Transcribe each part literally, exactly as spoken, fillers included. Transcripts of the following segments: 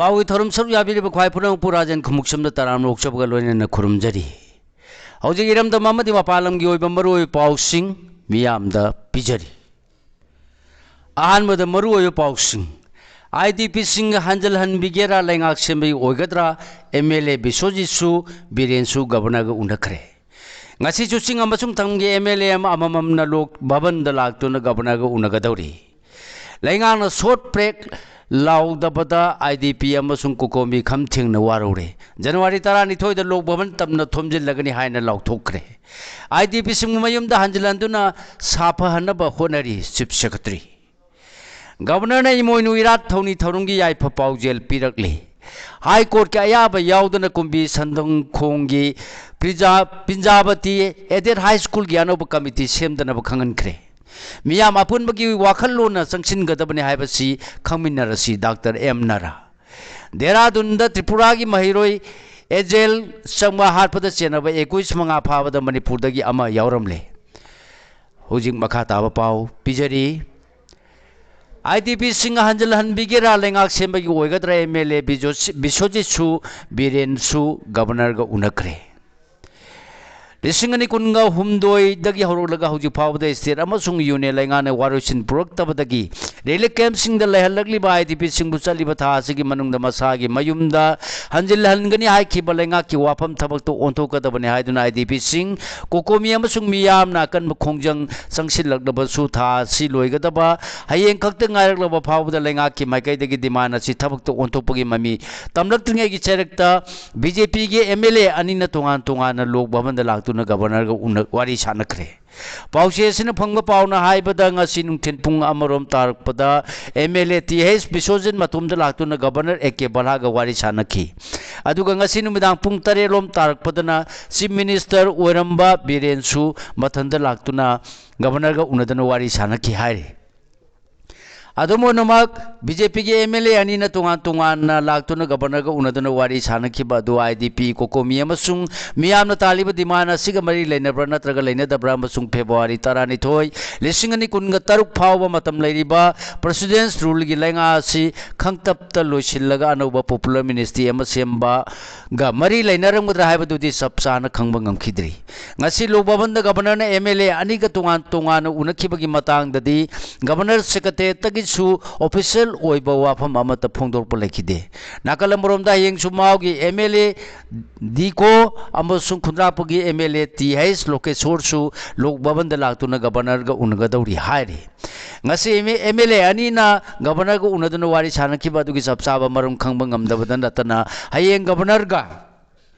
ꯄꯥꯎꯒꯤ ꯊꯧꯔꯝ ꯁꯔꯨꯛ ꯌꯥꯕꯤꯔꯤꯕ ꯈ꯭ꯋꯥꯏ ꯄꯨꯝꯅꯃꯛꯄꯨ ꯔꯥꯖꯦꯟ ꯈꯃꯨꯛꯁꯝꯗ ꯇꯔꯥꯝꯅ ꯑꯣꯛꯆꯕꯒ ꯂꯣꯏꯅꯅ ꯈꯨꯔꯨꯝꯖꯔꯤ꯫ ꯍꯧꯖꯤꯛ ꯏꯔꯝꯗꯝ ꯑꯃꯗꯤ ꯃꯄꯥꯟ ꯂꯝꯒꯤ ꯑꯣꯏꯕ ꯃꯔꯨꯑꯣꯏꯕ ꯄꯥꯎꯁꯤꯡ ꯃꯤꯌꯥꯝꯗ ꯄꯤꯖꯔꯤ꯫ ꯑꯍꯥꯟꯕꯗ ꯃꯔꯨꯑꯣꯏꯕ ꯄꯥꯎꯁꯤꯡ꯫ IDPꯁꯤꯡ ꯍꯟꯖꯤꯜꯍꯟꯕꯤꯒꯦꯔꯥ, ꯂꯩꯉꯥꯛ ꯁꯦꯝꯕꯒꯤ ꯑꯣꯏꯒꯗ꯭ꯔꯥ, MLA ꯕꯤꯁ꯭ꯋꯖꯤꯠꯁꯨ ꯕꯤꯔꯦꯟꯁꯨ ꯒꯕꯔꯅꯔꯒ ꯎꯅꯈ꯭ꯔꯦ꯫ ꯉꯁꯤꯁꯨ ꯆꯤꯡ ꯑꯃꯁꯨꯡ ꯇꯝꯒꯤ MLA ꯑꯃ ꯑꯃꯃꯝꯅ ꯂꯣꯛ ꯚꯕꯟꯗ ꯂꯥꯛꯇꯨꯅ ꯒꯕꯔꯅꯔꯒ ꯎꯅꯒꯗꯧꯔꯤ꯫ ꯂꯩꯉꯥꯛꯅ ꯁꯣꯠ ꯕ꯭ꯔꯦꯛ ꯂꯥꯎꯗꯕꯗ IDP ꯑꯃꯁꯨꯡ ꯀꯨꯀꯣꯃꯤ ꯈꯝ ꯊꯦꯡꯅ ꯋꯥꯔꯧꯔꯦ꯫ ꯖꯅꯋꯥꯔꯤ ꯇꯔꯥꯅꯤꯊꯣꯏꯗ ꯂꯣꯛ ꯚꯕꯟ ꯇꯝꯅ ꯊꯣꯝꯖꯤꯜꯂꯒꯅꯤ ꯍꯥꯏꯅ ꯂꯥꯎꯊꯣꯛꯈ꯭ꯔꯦ꯫ IDPꯁꯤꯡꯕꯨ ꯃꯌꯨꯝꯗ ꯍꯟꯖꯤꯜꯍꯟꯗꯨꯅ ꯁꯥꯐꯍꯟꯅꯕ ꯍꯣꯠꯅꯔꯤ, ꯆꯤꯐ ꯁꯦꯀ꯭ꯔꯦꯇꯔꯤ꯫ ꯒꯕꯔꯅꯔꯅ ꯏꯃꯣꯏꯅꯨ ꯏꯔꯥꯠ ꯊꯧꯅꯤ ꯊꯧꯔꯝꯒꯤ ꯌꯥꯏꯐ ꯄꯥꯎꯖꯦꯜ ꯄꯤꯔꯛꯂꯤ꯫ ꯍꯥꯏ ꯀꯣꯔꯠꯀꯤ ꯑꯌꯥꯕ ꯌꯥꯎꯗꯅ ꯀꯨꯝꯕꯤ ꯁꯟꯗꯪꯈꯣꯡꯒꯤ ꯄ꯭ꯔꯤꯖꯥ-, ꯄꯤꯟꯖꯥꯕꯇꯤ ꯑꯦꯗꯦꯠ ꯍꯥꯏ ꯁ꯭ꯀꯨꯜꯒꯤ ꯑꯅꯧꯕ ꯀꯃꯤꯇꯤ ꯁꯦꯝꯗꯅꯕ ꯈꯪꯍꯟꯈ꯭ꯔꯦ꯫ ꯃꯤꯌꯥꯝ ꯑꯄꯨꯟꯕꯒꯤ ꯋꯥꯈꯜꯂꯣꯟꯅ ꯆꯪꯁꯤꯟꯒꯗꯕꯅꯤ ꯍꯥꯏꯕꯁꯤ ꯈꯪꯃꯤꯟꯅꯔꯁꯤ, ꯗꯥꯛꯇꯔ ꯑꯦꯝ ꯅꯔꯥ꯫ ꯗꯦꯔꯥꯗꯨꯟꯗ ꯇ꯭ꯔꯤꯄꯨꯔꯥꯒꯤ ꯃꯍꯩꯔꯣꯏ ꯑꯦꯖꯦꯜ ꯆꯪꯕ ꯍꯥꯠꯄꯗ ꯆꯦꯟꯅꯕ ꯑꯦꯀꯨꯏꯁ ꯃꯉꯥ ꯐꯥꯕꯗ ꯃꯅꯤꯄꯨꯔꯗꯒꯤ ꯑꯃ ꯌꯥꯎꯔꯝꯂꯦ꯫ ꯍꯧꯖꯤꯛ ꯃꯈꯥ ꯇꯥꯕ ꯄꯥꯎ ꯄꯤꯖꯔꯤ꯫ IDPꯁꯤꯡ ꯍꯟꯖꯤꯜꯍꯟꯕꯤꯒꯦꯔꯥ, ꯂꯩꯉꯥꯛ ꯁꯦꯝꯕꯒꯤ ꯑꯣꯏꯒꯗ꯭ꯔꯥ, MLA ꯕꯤꯖꯣ-, ꯕꯤꯁ꯭ꯋꯖꯤꯠꯁꯨ ꯕꯤꯔꯦꯟꯁꯨ ꯒꯕꯔꯅꯔꯒ ꯎꯅꯈ꯭ꯔꯦ꯫ ꯂꯤꯁꯤꯡ ꯑꯅꯤ ꯀꯨꯟꯒ ꯍꯨꯝꯗꯣꯏꯗꯒꯤ ꯍꯧꯔꯛꯂꯒ ꯍꯧꯖꯤꯛ ꯐꯥꯎꯕꯗ ꯁ꯭ꯇꯦꯠ ꯑꯃꯁꯨꯡ ꯌꯨꯅꯤꯌꯟ ꯂꯩꯉꯥꯛꯅ ꯋꯥꯔꯣꯏꯁꯤꯟ ꯄꯨꯔꯛꯇꯕꯗꯒꯤ ꯔꯤꯂꯤꯐ ꯀꯦꯝꯞꯁꯤꯡꯗ ꯂꯩꯍꯜꯂꯛꯂꯤꯕ IDPꯁꯤꯡꯕꯨ ꯆꯠꯂꯤꯕ ꯊꯥ ꯑꯁꯤꯒꯤ ꯃꯅꯨꯡꯗ ꯃꯁꯥꯒꯤ ꯃꯌꯨꯝꯗ ꯍꯟꯖꯤꯜꯍꯟꯒꯅꯤ ꯍꯥꯏꯈꯤꯕ ꯂꯩꯉꯥꯛꯀꯤ ꯋꯥꯐꯝ ꯊꯕꯛꯇ ꯑꯣꯟꯊꯣꯛꯀꯗꯕꯅꯤ ꯍꯥꯏꯗꯨꯅ IDPꯁꯤꯡ, ꯀꯣꯀꯣꯃꯤ ꯑꯃꯁꯨꯡ ꯃꯤꯌꯥꯝꯅ ꯑꯀꯟꯕ ꯈꯣꯡꯖꯪ ꯆꯪꯁꯤꯜꯂꯛꯂꯕꯁꯨ ꯊꯥ ꯑꯁꯤ ꯂꯣꯏꯒꯗꯕ ꯍꯌꯦꯡ ꯈꯛꯇ ꯉꯥꯏꯔꯛꯂꯕ ꯐꯥꯎꯕꯗ ꯂꯩꯉꯥꯛꯀꯤ ꯃꯥꯏꯀꯩꯗꯒꯤ ꯗꯤꯃꯥꯟ ꯑꯁꯤ ꯊꯕꯛꯇ ꯑꯣꯟꯊꯣꯛꯄꯒꯤ ꯃꯃꯤ ꯇꯝꯂꯛꯇ꯭ꯔꯤꯉꯩꯒꯤ ꯆꯩꯔꯛꯇ BJPꯒꯤ MLA ꯑꯅꯤꯅ ꯇꯣꯉꯥꯟ ꯇꯣꯉꯥꯟꯅ ꯂꯣꯛ ꯚꯕꯟꯗ ꯂꯥꯛꯇꯨꯅ ꯒꯕꯔꯅꯔꯒ ꯎꯅ-, ꯋꯥꯔꯤ ꯁꯥꯅꯈ꯭ꯔꯦ꯫ ꯄꯥꯎꯆꯦ ꯑꯁꯤꯅ ꯐꯪꯕ ꯄꯥꯎꯅ ꯍꯥꯏꯕꯗ, ꯉꯁꯤ ꯅꯨꯡꯊꯤꯜ ꯄꯨꯡ ꯑꯃꯔꯣꯝ ꯇꯥꯔꯛꯄꯗ MLA ꯇꯤ ꯑꯩꯆ ꯕꯤꯁ꯭ꯋꯖꯤꯠ ꯃꯇꯣꯝꯇ ꯂꯥꯛꯇꯨꯅ ꯒꯕꯔꯅꯔ ꯑꯦ ꯀꯦ ꯕꯜꯍꯥꯒ ꯋꯥꯔꯤ ꯁꯥꯅꯈꯤ꯫ ꯑꯗꯨꯒ ꯉꯁꯤ ꯅꯨꯃꯤꯗꯥꯡ ꯄꯨꯡ ꯇꯔꯦꯠꯂꯣꯝ ꯇꯥꯔꯛꯄꯗꯅ ꯆꯤꯐ ꯃꯤꯅꯤꯁꯇꯔ ꯑꯣꯏꯔꯝꯕ ꯕꯤꯔꯦꯟꯁꯨ ꯃꯊꯟꯇ ꯂꯥꯛꯇꯨꯅ ꯒꯕꯔꯅꯔꯒ ꯎꯅꯗꯨꯅ ꯋꯥꯔꯤ ꯁꯥꯅꯈꯤ ꯍꯥꯏꯔꯤ꯫ ꯑꯗꯨꯝ ꯑꯣꯏꯅꯃꯛ, ꯕꯤ ꯖꯦ ꯄꯤꯒꯤ ꯑꯦꯝ ꯑꯦꯜ ꯑꯦ ꯑꯅꯤꯅ ꯇꯣꯉꯥꯟ ꯇꯣꯉꯥꯟꯅ ꯂꯥꯛꯇꯨꯅ ꯒꯕꯔꯅꯔꯒ ꯎꯅꯗꯨꯅ ꯋꯥꯔꯤ ꯁꯥꯅꯈꯤꯕ ꯑꯗꯨ ꯑꯥꯏ ꯗꯤ ꯄꯤ, ꯀꯣꯀꯣꯃꯤ ꯑꯃꯁꯨꯡ ꯃꯤꯌꯥꯝꯅ ꯇꯥꯜꯂꯤꯕ ꯗꯤꯃꯥꯟ ꯑꯁꯤꯒ ꯃꯔꯤ ꯂꯩꯅꯕ꯭ꯔꯥ ꯅꯠꯇ꯭ꯔꯒ ꯂꯩꯅꯗꯕ꯭ꯔꯥ ꯑꯃꯁꯨꯡ ꯐꯦꯕ꯭ꯔꯨꯋꯥꯔꯤ ꯇꯔꯥꯅꯤꯊꯣꯏ, ꯂꯤꯁꯤꯡ ꯑꯅꯤ ꯀꯨꯟꯒ ꯇꯔꯨꯛ ꯐꯥꯎꯕ ꯃꯇꯝ ꯂꯩꯔꯤꯕ ꯄ꯭ꯔꯦꯁꯤꯗꯦꯟꯁ ꯔꯨꯜꯒꯤ ꯂꯩꯉꯥꯛ ꯑꯁꯤ ꯈꯪꯇꯞꯇ ꯂꯣꯏꯁꯤꯜꯂꯒ ꯑꯅꯧꯕ ꯄꯣꯄꯨꯂꯔ ꯃꯤꯅꯤꯁꯇ꯭ꯔꯤ ꯑꯃ ꯁꯦꯝꯕꯒ ꯃꯔꯤ ꯂꯩꯅꯔꯝꯒꯗ꯭ꯔꯥ ꯍꯥꯏꯕꯗꯨꯗꯤ ꯆꯞ ꯆꯥꯅ ꯈꯪꯕ ꯉꯝꯈꯤꯗ꯭ꯔꯤ꯫ ꯉꯁꯤ ꯂꯣꯛ ꯚꯕꯟꯗ ꯒꯕꯔꯅꯔꯅ ꯑꯦꯝ ꯑꯦꯜ ꯑꯦ ꯑꯅꯤꯒ ꯇꯣꯉꯥꯟ ꯇꯣꯉꯥꯟꯅ ꯎꯅꯈꯤꯕꯒꯤ ꯃꯇꯥꯡꯗꯗꯤ ꯒꯕꯔꯅꯔ ꯁꯦꯀ꯭ꯔꯦꯇꯦꯔꯤꯌꯦꯠꯇꯒꯤꯁꯨ ꯑꯣꯐꯤꯁꯤꯌꯦꯜ ꯑꯣꯏꯕ ꯋꯥꯐꯝ ꯑꯃꯠꯇ ꯐꯣꯡꯗꯣꯔꯛꯄ ꯂꯩꯈꯤꯗꯦ꯫ ꯅꯥꯀꯜ ꯑꯃꯔꯣꯝꯗ ꯍꯌꯦꯡꯁꯨ ꯃꯥꯎꯒꯤ ꯑꯦꯝ ꯑꯦꯜ ꯑꯦ ꯗꯤ ꯀꯣ ꯑꯃꯁꯨꯡ ꯈꯨꯟꯗ꯭ꯔꯥꯛꯄꯒꯤ M L A T H ꯂꯣꯀꯦꯁꯣꯔꯁꯨ ꯂꯣꯛ ꯚꯕꯟꯗ ꯂꯥꯛꯇꯨꯅ ꯒꯕꯔꯅꯔꯒ ꯎꯅꯒꯗꯧꯔꯤ ꯍꯥꯏꯔꯤ꯫ ꯉꯁꯤ ꯑꯦꯝ ꯑꯦꯜ ꯑꯦ ꯑꯅꯤꯅ ꯒꯕꯔꯅꯔꯒ ꯎꯅꯗꯨꯅ ꯋꯥꯔꯤ ꯁꯥꯅꯈꯤꯕ ꯑꯗꯨꯒꯤ ꯆꯞ ꯆꯥꯕ ꯃꯔꯝ ꯈꯪꯕ ꯉꯝꯗꯕꯗ ꯅꯠꯇꯅ, ꯍꯌꯦꯡ ꯒꯕꯔꯅꯔꯒ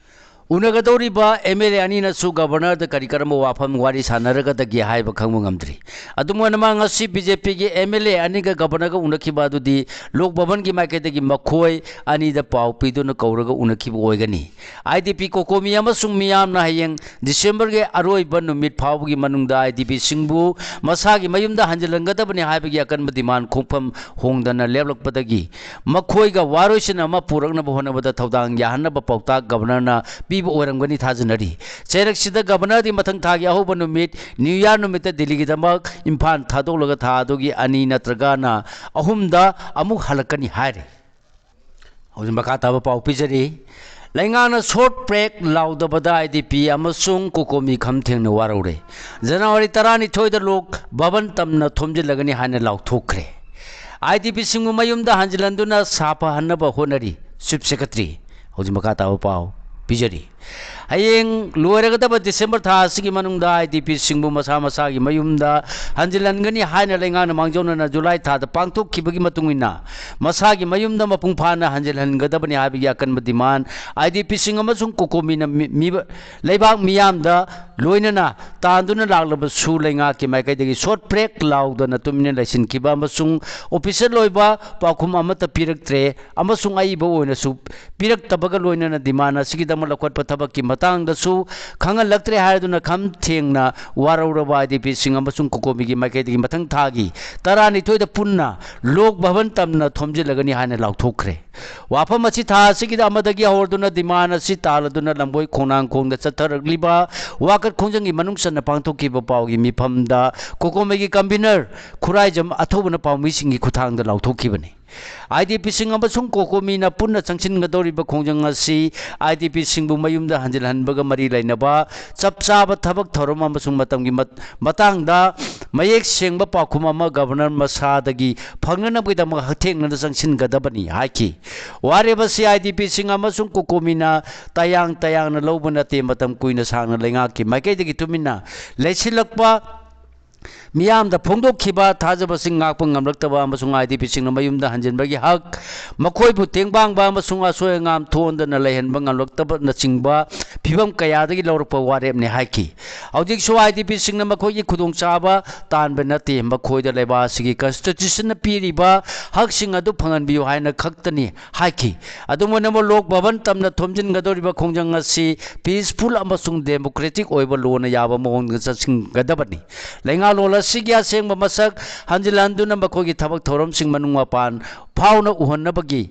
ꯎꯅꯒꯗꯧꯔꯤꯕ ꯑꯦꯝ ꯑꯦꯜ ꯑꯦ ꯑꯅꯤꯅꯁꯨ ꯒꯕꯔꯅꯔꯗ ꯀꯔꯤ ꯀꯔꯝꯕ ꯋꯥꯐꯝ ꯋꯥꯔꯤ ꯁꯥꯟꯅꯔꯒꯗꯒꯦ ꯍꯥꯏꯕ ꯈꯪꯕ ꯉꯝꯗ꯭ꯔꯤ꯫ ꯑꯗꯨꯝ ꯑꯣꯏꯅꯃꯛ, ꯉꯁꯤ ꯕꯤ ꯖꯦ ꯄꯤꯒꯤ ꯑꯦꯝ ꯑꯦꯜ ꯑꯦ ꯑꯅꯤꯒ ꯒꯕꯔꯅꯔꯒ ꯎꯅꯈꯤꯕ ꯑꯗꯨꯗꯤ ꯂꯣꯛ ꯚꯕꯟꯒꯤ ꯃꯥꯏꯀꯩꯗꯒꯤ ꯃꯈꯣꯏ ꯑꯅꯤꯗ ꯄꯥꯎ ꯄꯤꯗꯨꯅ ꯀꯧꯔꯒ ꯎꯅꯈꯤꯕ ꯑꯣꯏꯒꯅꯤ꯫ ꯑꯥꯏ ꯗꯤ ꯄꯤ ꯀꯣꯀꯣꯃꯤ ꯑꯃꯁꯨꯡ ꯃꯤꯌꯥꯝꯅ ꯍꯌꯦꯡ ꯗꯤꯁꯦꯝꯕꯔꯒꯤ ꯑꯔꯣꯏꯕ ꯅꯨꯃꯤꯠ ꯐꯥꯎꯕꯒꯤ ꯃꯅꯨꯡꯗ ꯑꯥꯏ ꯗꯤ ꯄꯤꯁꯤꯡꯕꯨ ꯃꯁꯥꯒꯤ ꯃꯌꯨꯝꯗ ꯍꯟꯖꯤꯜꯍꯟꯒꯗꯕꯅꯤ ꯍꯥꯏꯕꯒꯤ ꯑꯀꯟꯕ ꯗꯤꯃꯥꯟ ꯈꯣꯡꯐꯝ ꯍꯣꯡꯗꯅ ꯂꯦꯞꯂꯛꯄꯗꯒꯤ ꯃꯈꯣꯏꯒ ꯋꯥꯔꯣꯏꯁꯤꯟ ꯑꯃ ꯄꯨꯔꯛꯅꯕ ꯍꯣꯠꯅꯕꯗ ꯊꯧꯗꯥꯡ ꯌꯥꯍꯟꯅꯕ ꯄꯥꯎꯇꯥꯛ ꯒꯕꯔꯅꯔꯅ ꯄꯤꯕ ꯑꯣꯏꯔꯝꯒꯅꯤ ꯊꯥꯖꯅꯔꯤ꯫ ꯆꯩꯔꯛꯁꯤꯗ ꯒꯕꯔꯅꯔꯗꯤ ꯃꯊꯪ ꯊꯥꯒꯤ ꯑꯍꯧꯕ ꯅꯨꯃꯤꯠ, ꯅ꯭ꯌꯨ ꯌꯥꯔ ꯅꯨꯃꯤꯠꯇ ꯗꯤꯜꯂꯤꯒꯤꯗꯃꯛ ꯏꯝꯐꯥꯜ ꯊꯥꯗꯣꯛꯂꯒ ꯊꯥ ꯑꯗꯨꯒꯤ ꯑꯅꯤ ꯅꯠꯇ꯭ꯔꯒꯅ ꯑꯍꯨꯝꯗ ꯑꯃꯨꯛ ꯍꯜꯂꯛꯀꯅꯤ ꯍꯥꯏꯔꯤ꯫ ꯍꯧꯖꯤꯛ ꯃꯈꯥ ꯇꯥꯕ ꯄꯥꯎ ꯄꯤꯖꯔꯤ꯫ ꯂꯩꯉꯥꯛꯅ ꯁꯣꯔꯠ ꯕ꯭ꯔꯦꯛ ꯂꯥꯎꯗꯕꯗ ꯑꯥꯏ ꯗꯤ ꯄꯤ ꯑꯃꯁꯨꯡ ꯀꯣꯀꯣꯃꯤ ꯈꯝ ꯊꯦꯡꯅ ꯋꯥꯔꯧꯔꯦ꯫ ꯖꯅꯋꯥꯔꯤ ꯇꯔꯥꯅꯤꯊꯣꯏꯗ ꯂꯣꯛ ꯚꯕꯟ ꯇꯝꯅ ꯊꯣꯝꯖꯤꯜꯂꯒꯅꯤ ꯍꯥꯏꯅ ꯂꯥꯎꯊꯣꯛꯈ꯭ꯔꯦ꯫ ꯑꯥꯏ ꯗꯤ ꯄꯤꯁꯤꯡꯕꯨ ꯃꯌꯨꯝꯗ ꯍꯟꯖꯤꯜꯍꯟꯗꯨꯅ ꯁꯥꯐꯍꯟꯅꯕ ꯍꯣꯠꯅꯔꯤ꯫ Chief secretary. ꯍꯧꯖꯤꯛ ꯃꯈꯥ ꯇꯥꯕ ꯄꯥꯎ ꯄꯤꯖꯔꯤ꯫ ꯍꯌꯦꯡ ꯂꯣꯏꯔꯒꯗꯕ ꯗꯤꯁꯦꯝꯕꯔ ꯊꯥ ꯑꯁꯤꯒꯤ ꯃꯅꯨꯡꯗ ꯑꯥꯏ ꯗꯤ ꯄꯤꯁꯤꯡꯕꯨ ꯃꯁꯥ ꯃꯁꯥꯒꯤ ꯃꯌꯨꯝꯗ ꯍꯟꯖꯤꯜꯍꯟꯒꯅꯤ ꯍꯥꯏꯅ ꯂꯩꯉꯥꯛꯅ ꯃꯥꯡꯖꯧꯅꯅ ꯖꯨꯂꯥꯏ ꯊꯥꯗ ꯄꯥꯡꯊꯣꯛꯈꯤꯕꯒꯤ ꯃꯇꯨꯡ ꯏꯟꯅ, ꯃꯁꯥꯒꯤ ꯃꯌꯨꯝꯗ ꯃꯄꯨꯡ ꯐꯥꯅ ꯍꯟꯖꯤꯜꯍꯟꯒꯗꯕꯅꯤ ꯍꯥꯏꯕꯒꯤ ꯑꯀꯟꯕ ꯗꯤꯃꯥꯟ ꯑꯥꯏ ꯗꯤ ꯄꯤꯁꯤꯡ ꯑꯃꯁꯨꯡ ꯀꯣꯀꯣꯃꯤꯅ ꯃꯤ-, ꯃꯤꯕ-, ꯂꯩꯕꯥꯛ ꯃꯤꯌꯥꯝꯗ ꯂꯣꯏꯅꯅ ꯇꯥꯟꯗꯨꯅ ꯂꯥꯛꯂꯕꯁꯨ, ꯂꯩꯉꯥꯛꯀꯤ ꯃꯥꯏꯀꯩꯗꯒꯤ ꯁꯣꯔꯠ ꯕ꯭ꯔꯦꯛ ꯂꯥꯎꯗꯅ ꯇꯨꯃꯤꯟꯅ ꯂꯩꯁꯤꯟꯈꯤꯕ ꯑꯃꯁꯨꯡ ꯑꯣꯐꯤꯁꯤꯌꯦꯜ ꯑꯣꯏꯕ ꯄꯥꯎꯈꯨꯝ ꯑꯃꯠꯇ ꯄꯤꯔꯛꯇ꯭ꯔꯦ ꯑꯃꯁꯨꯡ ꯑꯏꯕ ꯑꯣꯏꯅꯁꯨ ꯄꯤꯔꯛꯇꯕꯒ ꯂꯣꯏꯅꯅ ꯗꯤꯃꯥꯟ ꯑꯁꯤꯒꯤꯗꯃꯛ ꯂꯧꯈꯠꯄ ꯊꯕꯛꯀꯤ ꯃꯇꯥꯡꯗꯁꯨ ꯈꯪꯍꯜꯂꯛꯇ꯭ꯔꯦ ꯍꯥꯏꯗꯨꯅ ꯈꯝ ꯊꯦꯡꯅ ꯋꯥꯔꯧꯔꯕ IDPꯁꯤꯡ ꯑꯃꯁꯨꯡ COCOMIꯒꯤ ꯃꯥꯏꯀꯩꯗꯒꯤ ꯃꯊꯪ ꯊꯥꯒꯤ ꯇꯔꯥꯅꯤꯊꯣꯏꯗ ꯄꯨꯟꯅ ꯂꯣꯛ ꯚꯕꯟ ꯇꯝꯅ ꯊꯣꯝꯖꯤꯜꯂꯒꯅꯤ ꯍꯥꯏꯅ ꯂꯥꯎꯊꯣꯛꯈ꯭ꯔꯦ꯫ ꯋꯥꯐꯝ ꯑꯁꯤ ꯊꯥ ꯑꯁꯤꯒꯤꯗ ꯑꯃꯗꯒꯤ ꯍꯧꯔꯗꯨꯅ demand ꯑꯁꯤ ꯇꯥꯜꯂꯗꯨꯅ ꯂꯝꯕꯣꯏ ꯈꯣꯡꯅꯥꯡꯈꯣꯡꯗ ꯆꯠꯊꯔꯛꯂꯤꯕ ꯋꯥꯀꯠ ꯈꯣꯡꯖꯪꯒꯤ ꯃꯅꯨꯡ ꯆꯟꯅ ꯄꯥꯡꯊꯣꯛꯈꯤꯕ ꯄꯥꯎꯒꯤ ꯃꯤꯐꯝꯗ COCOMIꯒꯤ convener ꯈꯨꯔꯥꯏꯖꯝ ꯑꯊꯧꯕꯅ ꯄꯥꯎꯃꯤꯁꯤꯡꯒꯤ ꯈꯨꯠꯊꯥꯡꯗ ꯂꯥꯎꯊꯣꯛꯈꯤꯕꯅꯤ꯫ IDPꯁꯤꯡ ꯑꯃꯁꯨꯡ COCOMIꯅ ꯄꯨꯟꯅ ꯆꯪꯁꯤꯟꯒꯗꯧꯔꯤꯕ ꯈꯣꯡꯖꯪ ꯑꯁꯤ IDPꯁꯤꯡꯕꯨ ꯃꯌꯨꯝꯗ ꯍꯟꯖꯤꯜꯍꯟꯕꯒ ꯃꯔꯤ ꯂꯩꯅꯕ ꯆꯞ ꯆꯥꯕ ꯊꯕꯛ ꯊꯧꯔꯝ ꯑꯃꯁꯨꯡ ꯃꯇꯝꯒꯤ ꯃꯠ-, ꯃꯇꯥꯡꯗ ꯃꯌꯦꯛ ꯁꯦꯡꯕ ꯄꯥꯎꯈꯨꯝ ꯑꯃ Governor ꯃꯁꯥꯗꯒꯤ ꯐꯪꯅꯅꯕꯒꯤꯗꯃꯛ ꯍꯛꯊꯦꯡꯅꯅ ꯆꯪꯁꯤꯟꯒꯗꯕꯅꯤ ꯍꯥꯏꯈꯤ꯫ ꯋꯥꯔꯦꯞ ꯑꯁꯤ IDPꯁꯤꯡ ꯑꯃꯁꯨꯡ COCOMIꯅ ꯇꯌꯥꯡ ꯇꯌꯥꯡꯅ ꯂꯧꯕ ꯅꯠꯇꯦ꯫ ꯃꯇꯝ ꯀꯨꯏꯅ ꯁꯥꯡꯅ ꯂꯩꯉꯥꯛꯀꯤ ꯃꯥꯏꯀꯩꯗꯒꯤ ꯇꯨꯃꯤꯟꯅ ꯂꯩꯁꯤꯜꯂꯛꯄ ꯃꯤꯌꯥꯝꯗ ꯐꯣꯡꯗꯣꯛꯈꯤꯕ ꯊꯥꯖꯕꯁꯤꯡ ꯉꯥꯛꯄ ꯉꯝꯂꯛꯇꯕ ꯑꯃꯁꯨꯡ IDPꯁꯤꯡꯅ ꯃꯌꯨꯝꯗ ꯍꯟꯖꯤꯟꯕꯒꯤ ꯍꯛ, ꯃꯈꯣꯏꯕꯨ ꯇꯦꯡꯕꯥꯡꯕ ꯑꯃꯁꯨꯡ ꯑꯁꯣꯏ ꯑꯉꯥꯝ ꯊꯣꯛꯍꯟꯗꯅ ꯂꯩꯍꯟꯕ ꯉꯝꯂꯛꯇꯕꯅꯆꯤꯡꯕ ꯐꯤꯚꯝ ꯀꯌꯥꯗꯒꯤ ꯂꯧꯔꯛꯄ ꯋꯥꯔꯦꯞꯅꯤ ꯍꯥꯏꯈꯤ꯫ ꯍꯧꯖꯤꯛꯁꯨ IDPꯁꯤꯡꯅ ꯃꯈꯣꯏꯒꯤ ꯈꯨꯗꯣꯡꯆꯥꯕ ꯇꯥꯟꯕ ꯅꯠꯇꯦ, ꯃꯈꯣꯏꯗ ꯂꯩꯕꯥꯛ ꯑꯁꯤꯒꯤ Constitutionꯅ ꯄꯤꯔꯤꯕ ꯍꯛꯁꯤꯡ ꯑꯗꯨ ꯐꯪꯍꯟꯕꯤꯌꯨ ꯍꯥꯏꯅ ꯈꯛꯇꯅꯤ ꯍꯥꯏꯈꯤ꯫ ꯑꯗꯨꯝ ꯑꯣꯏꯅꯃꯛ, ꯂꯣꯛ ꯚꯕꯟ ꯇꯝꯅ ꯊꯣꯝꯖꯤꯟꯒꯗꯧꯔꯤꯕ ꯈꯣꯡꯖꯪ ꯑꯁꯤ peaceful ꯑꯃꯁꯨꯡ democratic ꯑꯣꯏꯕ ꯂꯣꯟꯅ ꯌꯥꯕ ꯃꯑꯣꯡꯗ ꯆꯠꯁꯤꯟꯒꯗꯕꯅꯤ꯫ ꯂꯩꯉꯥꯛꯂꯣꯟ ꯑꯁꯤꯒꯤ ꯑꯁꯦꯡꯕ ꯃꯁꯛ ꯍꯟꯖꯤꯜꯍꯟꯗꯨꯅ ꯃꯈꯣꯏꯒꯤ ꯊꯕꯛ ꯊꯧꯔꯝꯁꯤꯡ ꯃꯅꯨꯡ ꯃꯄꯥꯟ ꯐꯥꯎꯅ ꯎꯍꯟꯅꯕꯒꯤ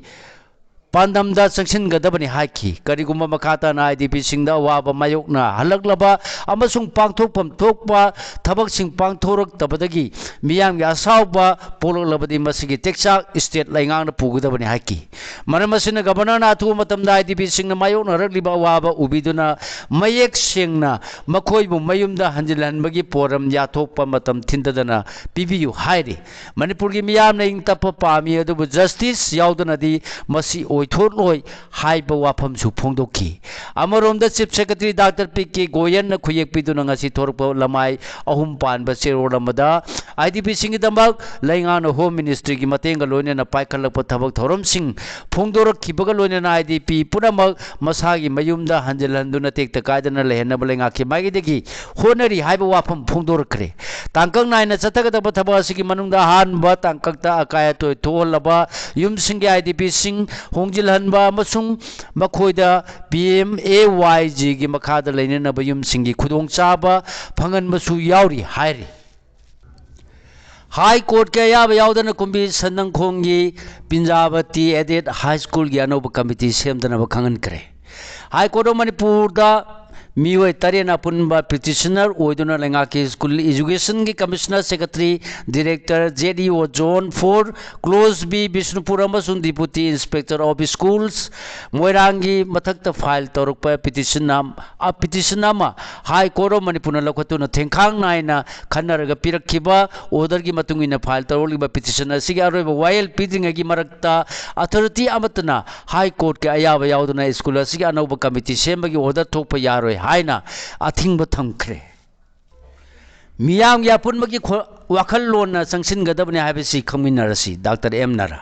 ꯄꯥꯟꯗꯝꯗ ꯆꯪꯁꯤꯟꯒꯗꯕꯅꯤ ꯍꯥꯏꯈꯤ꯫ ꯀꯔꯤꯒꯨꯝꯕ ꯃꯈꯥ ꯇꯥꯅ IDPꯁꯤꯡꯗ ꯑꯋꯥꯕ ꯃꯥꯌꯣꯛꯅ ꯍꯜꯂꯛꯂꯕ ꯑꯃꯁꯨꯡ ꯄꯥꯡꯊꯣꯛꯐꯝ ꯊꯣꯛꯄ ꯊꯕꯛꯁꯤꯡ ꯄꯥꯡꯊꯣꯔꯛꯇꯕꯗꯒꯤ ꯃꯤꯌꯥꯝꯒꯤ ꯑꯁꯥꯎꯕ ꯄꯣꯛꯂꯛꯂꯕꯗꯤ ꯃꯁꯤꯒꯤ ꯇꯦꯛꯆꯥꯛ state ꯂꯩꯉꯥꯛꯅ ꯄꯨꯒꯗꯕꯅꯤ ꯍꯥꯏꯈꯤ꯫ ꯃꯔꯝ ꯑꯁꯤꯅ Governorꯅ ꯑꯊꯨꯕ ꯃꯇꯝꯗ IDPꯁꯤꯡꯅ ꯃꯥꯌꯣꯛꯅꯔꯛꯂꯤꯕ ꯑꯋꯥꯕ ꯎꯕꯤꯗꯨꯅ ꯃꯌꯦꯛ ꯁꯦꯡꯅ ꯃꯈꯣꯏꯕꯨ ꯃꯌꯨꯝꯗ ꯍꯟꯖꯤꯜꯍꯟꯕꯒꯤ ꯄꯣꯔꯝ ꯌꯥꯊꯣꯛꯄ ꯃꯇꯝ ꯊꯤꯟꯊꯗꯅ ꯄꯤꯕꯤꯌꯨ ꯍꯥꯏꯔꯤ꯫ ꯃꯅꯤꯄꯨꯔꯒꯤ ꯃꯤꯌꯥꯝꯅ ꯏꯪ ꯇꯞꯄ ꯄꯥꯝꯃꯤ, ꯑꯗꯨꯕꯨ justice ꯌꯥꯎꯗꯅꯗꯤ ꯃꯁꯤ ꯑꯣꯏꯊꯣꯛꯂꯣꯏ ꯍꯥꯏꯕ ꯋꯥꯐꯝꯁꯨ ꯐꯣꯡꯗꯣꯛꯈꯤ꯫ ꯑꯃꯔꯣꯝꯗ Chief Secretary Doctor P K ꯒꯣꯌꯟꯅ ꯈꯨꯌꯦꯛ ꯄꯤꯗꯨꯅ ꯉꯁꯤ ꯊꯣꯔꯛꯄ ꯂꯃꯥꯏ ꯑꯍꯨꯝ ꯄꯥꯟꯕ ꯆꯦꯔꯣꯜ ꯑꯃꯗ IDPꯁꯤꯡꯒꯤꯗꯃꯛ ꯂꯩꯉꯥꯛꯅ Home Ministryꯒꯤ ꯃꯇꯦꯡꯒ ꯂꯣꯏꯅꯅ ꯄꯥꯏꯈꯠꯂꯛꯄ ꯊꯕꯛ ꯊꯧꯔꯝꯁꯤꯡ ꯐꯣꯡꯗꯣꯔꯛꯈꯤꯕꯒ ꯂꯣꯏꯅꯅ IDP ꯄꯨꯝꯅꯃꯛ ꯃꯁꯥꯒꯤ ꯃꯌꯨꯝꯗ ꯍꯟꯖꯤꯜꯍꯟꯗꯨꯅ ꯇꯦꯛꯇ ꯀꯥꯏꯗꯅ ꯂꯩꯍꯟꯅꯕ ꯂꯩꯉꯥꯛꯀꯤ ꯃꯥꯏꯀꯩꯗꯒꯤ ꯍꯣꯠꯅꯔꯤ ꯍꯥꯏꯕ ꯋꯥꯐꯝ ꯐꯣꯡꯗꯣꯔꯛꯈ꯭ꯔꯦ꯫ ꯇꯥꯡꯀꯛ ꯅꯥꯏꯅ ꯆꯠꯊꯒꯗꯕ ꯊꯕꯛ ꯑꯁꯤꯒꯤ ꯃꯅꯨꯡꯗ ꯑꯍꯥꯟꯕ ꯇꯥꯡꯀꯛꯇ ꯑꯀꯥꯏ ꯑꯇꯣꯏ ꯊꯣꯛꯍꯜꯂꯕ ꯌꯨꯝꯁꯤꯡꯒꯤ IDPꯁꯤꯡ ꯍꯣꯡꯖꯤꯜꯍꯟꯕ ꯑꯃꯁꯨꯡ ꯃꯈꯣꯏꯗ ꯄꯤ ꯑꯦꯝ ꯑꯦ ꯋꯥꯏ ꯖꯤꯒꯤ ꯃꯈꯥꯗ ꯂꯩꯅꯅꯕ ꯌꯨꯝꯁꯤꯡꯒꯤ ꯈꯨꯗꯣꯡꯆꯥꯕ ꯐꯪꯍꯟꯕꯁꯨ ꯌꯥꯎꯔꯤ ꯍꯥꯏꯔꯤ꯫ ꯍꯥꯏ ꯀꯣꯔꯠꯀꯤ ꯑꯌꯥꯕ ꯌꯥꯎꯗꯅ ꯀꯨꯝꯕꯤ ꯁꯟꯅꯪꯈꯣꯡꯒꯤ ꯄꯤꯟꯖꯥꯕꯇꯤ ꯑꯦꯗꯦꯗ ꯍꯥꯏ ꯁ꯭ꯀꯨꯜꯒꯤ ꯑꯅꯧꯕ ꯀꯃꯤꯇꯤ ꯁꯦꯝꯗꯅꯕ ꯈꯪꯍꯟꯈ꯭ꯔꯦ꯫ ꯍꯥꯏ ꯀꯣꯔꯠ ꯑꯣꯐ ꯃꯅꯤꯄꯨꯔꯗ ꯃꯤꯑꯣꯏ ꯇꯔꯦꯠꯅ ꯑꯄꯨꯟꯕ ꯄꯤꯇꯤꯁꯅꯔ ꯑꯣꯏꯗꯨꯅ ꯂꯩꯉꯥꯛꯀꯤ ꯁ꯭ꯀꯨꯜ ꯑꯦꯖꯨꯀꯦꯁꯟꯒꯤ commissioner, secretary, director, Z E O zone four, close B Bishnupur ꯑꯃꯁꯨꯡ ꯗꯤꯄꯨꯇꯤ ꯏꯟꯁꯄꯦꯛꯇꯔ ꯑꯣꯐ ꯁ꯭ꯀꯨꯜꯁ, ꯃꯣꯏꯔꯥꯡꯒꯤ ꯃꯊꯛꯇ ꯐꯥꯏꯜ ꯇꯧꯔꯛꯄ ꯄꯤꯇꯤꯁꯟ ꯑꯃ, ꯑ, ꯄꯤꯇꯤꯁꯟ ꯑꯃ ꯍꯥꯏ ꯀꯣꯔꯠ ꯑꯣꯐ ꯃꯅꯤꯄꯨꯔꯅ ꯂꯧꯈꯠꯇꯨꯅ ꯊꯦꯡꯈꯥꯡ ꯅꯥꯏꯅ ꯈꯟꯅꯔꯒ ꯄꯤꯔꯛꯈꯤꯕ ꯑꯣꯔꯗꯔꯒꯤ ꯃꯇꯨꯡ ꯏꯟꯅ ꯐꯥꯏꯜ ꯇꯧꯔꯛꯂꯤꯕ ꯄꯤꯇꯤꯁꯟ ꯑꯁꯤꯒꯤ ꯑꯔꯣꯏꯕ ꯋꯥꯌꯦꯜ ꯄꯤꯗ꯭ꯔꯤꯉꯩꯒꯤ ꯃꯔꯛꯇ ꯑꯣꯊꯣꯔꯤꯇꯤ ꯑꯃꯠꯇꯅ ꯍꯥꯏ ꯀꯣꯔꯠꯀꯤ ꯑꯌꯥꯕ ꯌꯥꯎꯗꯅ ꯁ꯭ꯀꯨꯜ ꯑꯁꯤꯒꯤ ꯑꯅꯧꯕ ꯀꯃꯤꯇꯤ ꯁꯦꯝꯕꯒꯤ ꯑꯣꯔꯗꯔ ꯊꯣꯛꯄ ꯌꯥꯔꯣꯏ ꯍꯥꯏꯅ ꯑꯊꯤꯡꯕ ꯊꯝꯈ꯭ꯔꯦ꯫ ꯃꯤꯌꯥꯝꯒꯤ ꯑꯄꯨꯟꯕꯒꯤ ꯈꯣ-, ꯋꯥꯈꯜꯂꯣꯟꯅ ꯆꯪꯁꯤꯟꯒꯗꯕꯅꯤ ꯍꯥꯏꯕꯁꯤ ꯈꯪꯃꯤꯟꯅꯔꯁꯤ꯫ Doctor M Nara.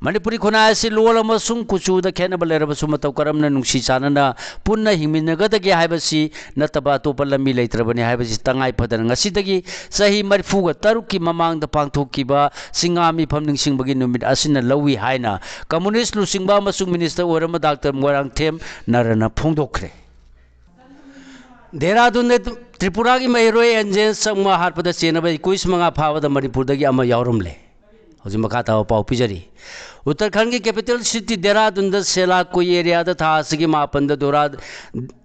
ꯃꯅꯤꯄꯨꯔꯤ ꯈꯨꯟꯅꯥꯏ ꯑꯁꯤ ꯂꯣꯜ ꯑꯃꯁꯨꯡ ꯀꯨꯆꯨꯗ ꯈꯦꯠꯅꯕ ꯂꯩꯔꯕꯁꯨ ꯃꯇꯧ ꯀꯔꯝꯅ ꯅꯨꯡꯁꯤ ꯆꯥꯟꯅꯅ ꯄꯨꯟꯅ ꯍꯤꯡꯃꯤꯟꯅꯒꯗꯒꯦ ꯍꯥꯏꯕꯁꯤ ꯅꯠꯇꯕ ꯑꯇꯣꯞꯄ ꯂꯝꯕꯤ ꯂꯩꯇ꯭ꯔꯕꯅꯤ ꯍꯥꯏꯕꯁꯤ ꯇꯉꯥꯏ ꯐꯗꯅ ꯉꯁꯤꯗꯒꯤ ꯆꯍꯤ ꯃꯔꯤꯐꯨꯒ ꯇꯔꯨꯛꯀꯤ ꯃꯃꯥꯡꯗ ꯄꯥꯡꯊꯣꯛꯈꯤꯕ ꯆꯤꯡꯉꯥ ꯃꯤꯐꯝ ꯅꯤꯡꯁꯤꯡꯕꯒꯤ ꯅꯨꯃꯤꯠ ꯑꯁꯤꯅ ꯂꯧꯏ ꯍꯥꯏꯅ ꯀꯝꯃꯨꯅꯤꯁ꯭ꯠ ꯂꯨꯆꯤꯡꯕ ꯑꯃꯁꯨꯡ ꯃꯤꯅꯤꯁꯇꯔ ꯑꯣꯏꯔꯝꯕ ꯗꯥꯛꯇꯔ ꯃꯣꯏꯔꯥꯡꯊꯦꯝ ꯅꯔꯥꯅ ꯐꯣꯡꯗꯣꯛꯈ꯭ꯔꯦ꯫ ꯗꯦꯍꯔꯥꯗꯨꯟꯗ ꯇ꯭ꯔꯤꯄꯨꯔꯥꯒꯤ ꯃꯍꯩꯔꯣꯏ ꯑꯦꯟꯖꯦꯟ ꯆꯥꯝꯃꯉꯥ ꯍꯥꯠꯄꯗ ꯆꯦꯟꯅꯕ ꯏꯀꯣꯏꯁ ꯃꯉꯥ ꯐꯥꯕꯗ ꯃꯅꯤꯄꯨꯔꯗꯒꯤ ꯑꯃ ꯌꯥꯎꯔꯝꯂꯦ꯫ ꯍꯧꯖꯤꯛ ꯃꯈꯥ ꯇꯥꯕ ꯄꯥꯎ ꯄꯤꯖꯔꯤ꯫ ꯎꯠꯇꯔꯈꯟꯒꯤ ꯀꯦꯄꯤꯇꯦꯜ ꯁꯤꯇꯤ ꯗꯦꯍꯔꯥꯗꯨꯟꯗ ꯁꯦꯂꯥ ꯀꯨꯏ ꯑꯦꯔꯤꯌꯥꯗ ꯊꯥ ꯑꯁꯤꯒꯤ ꯃꯥꯄꯟꯗ ꯗꯨꯔꯥ-,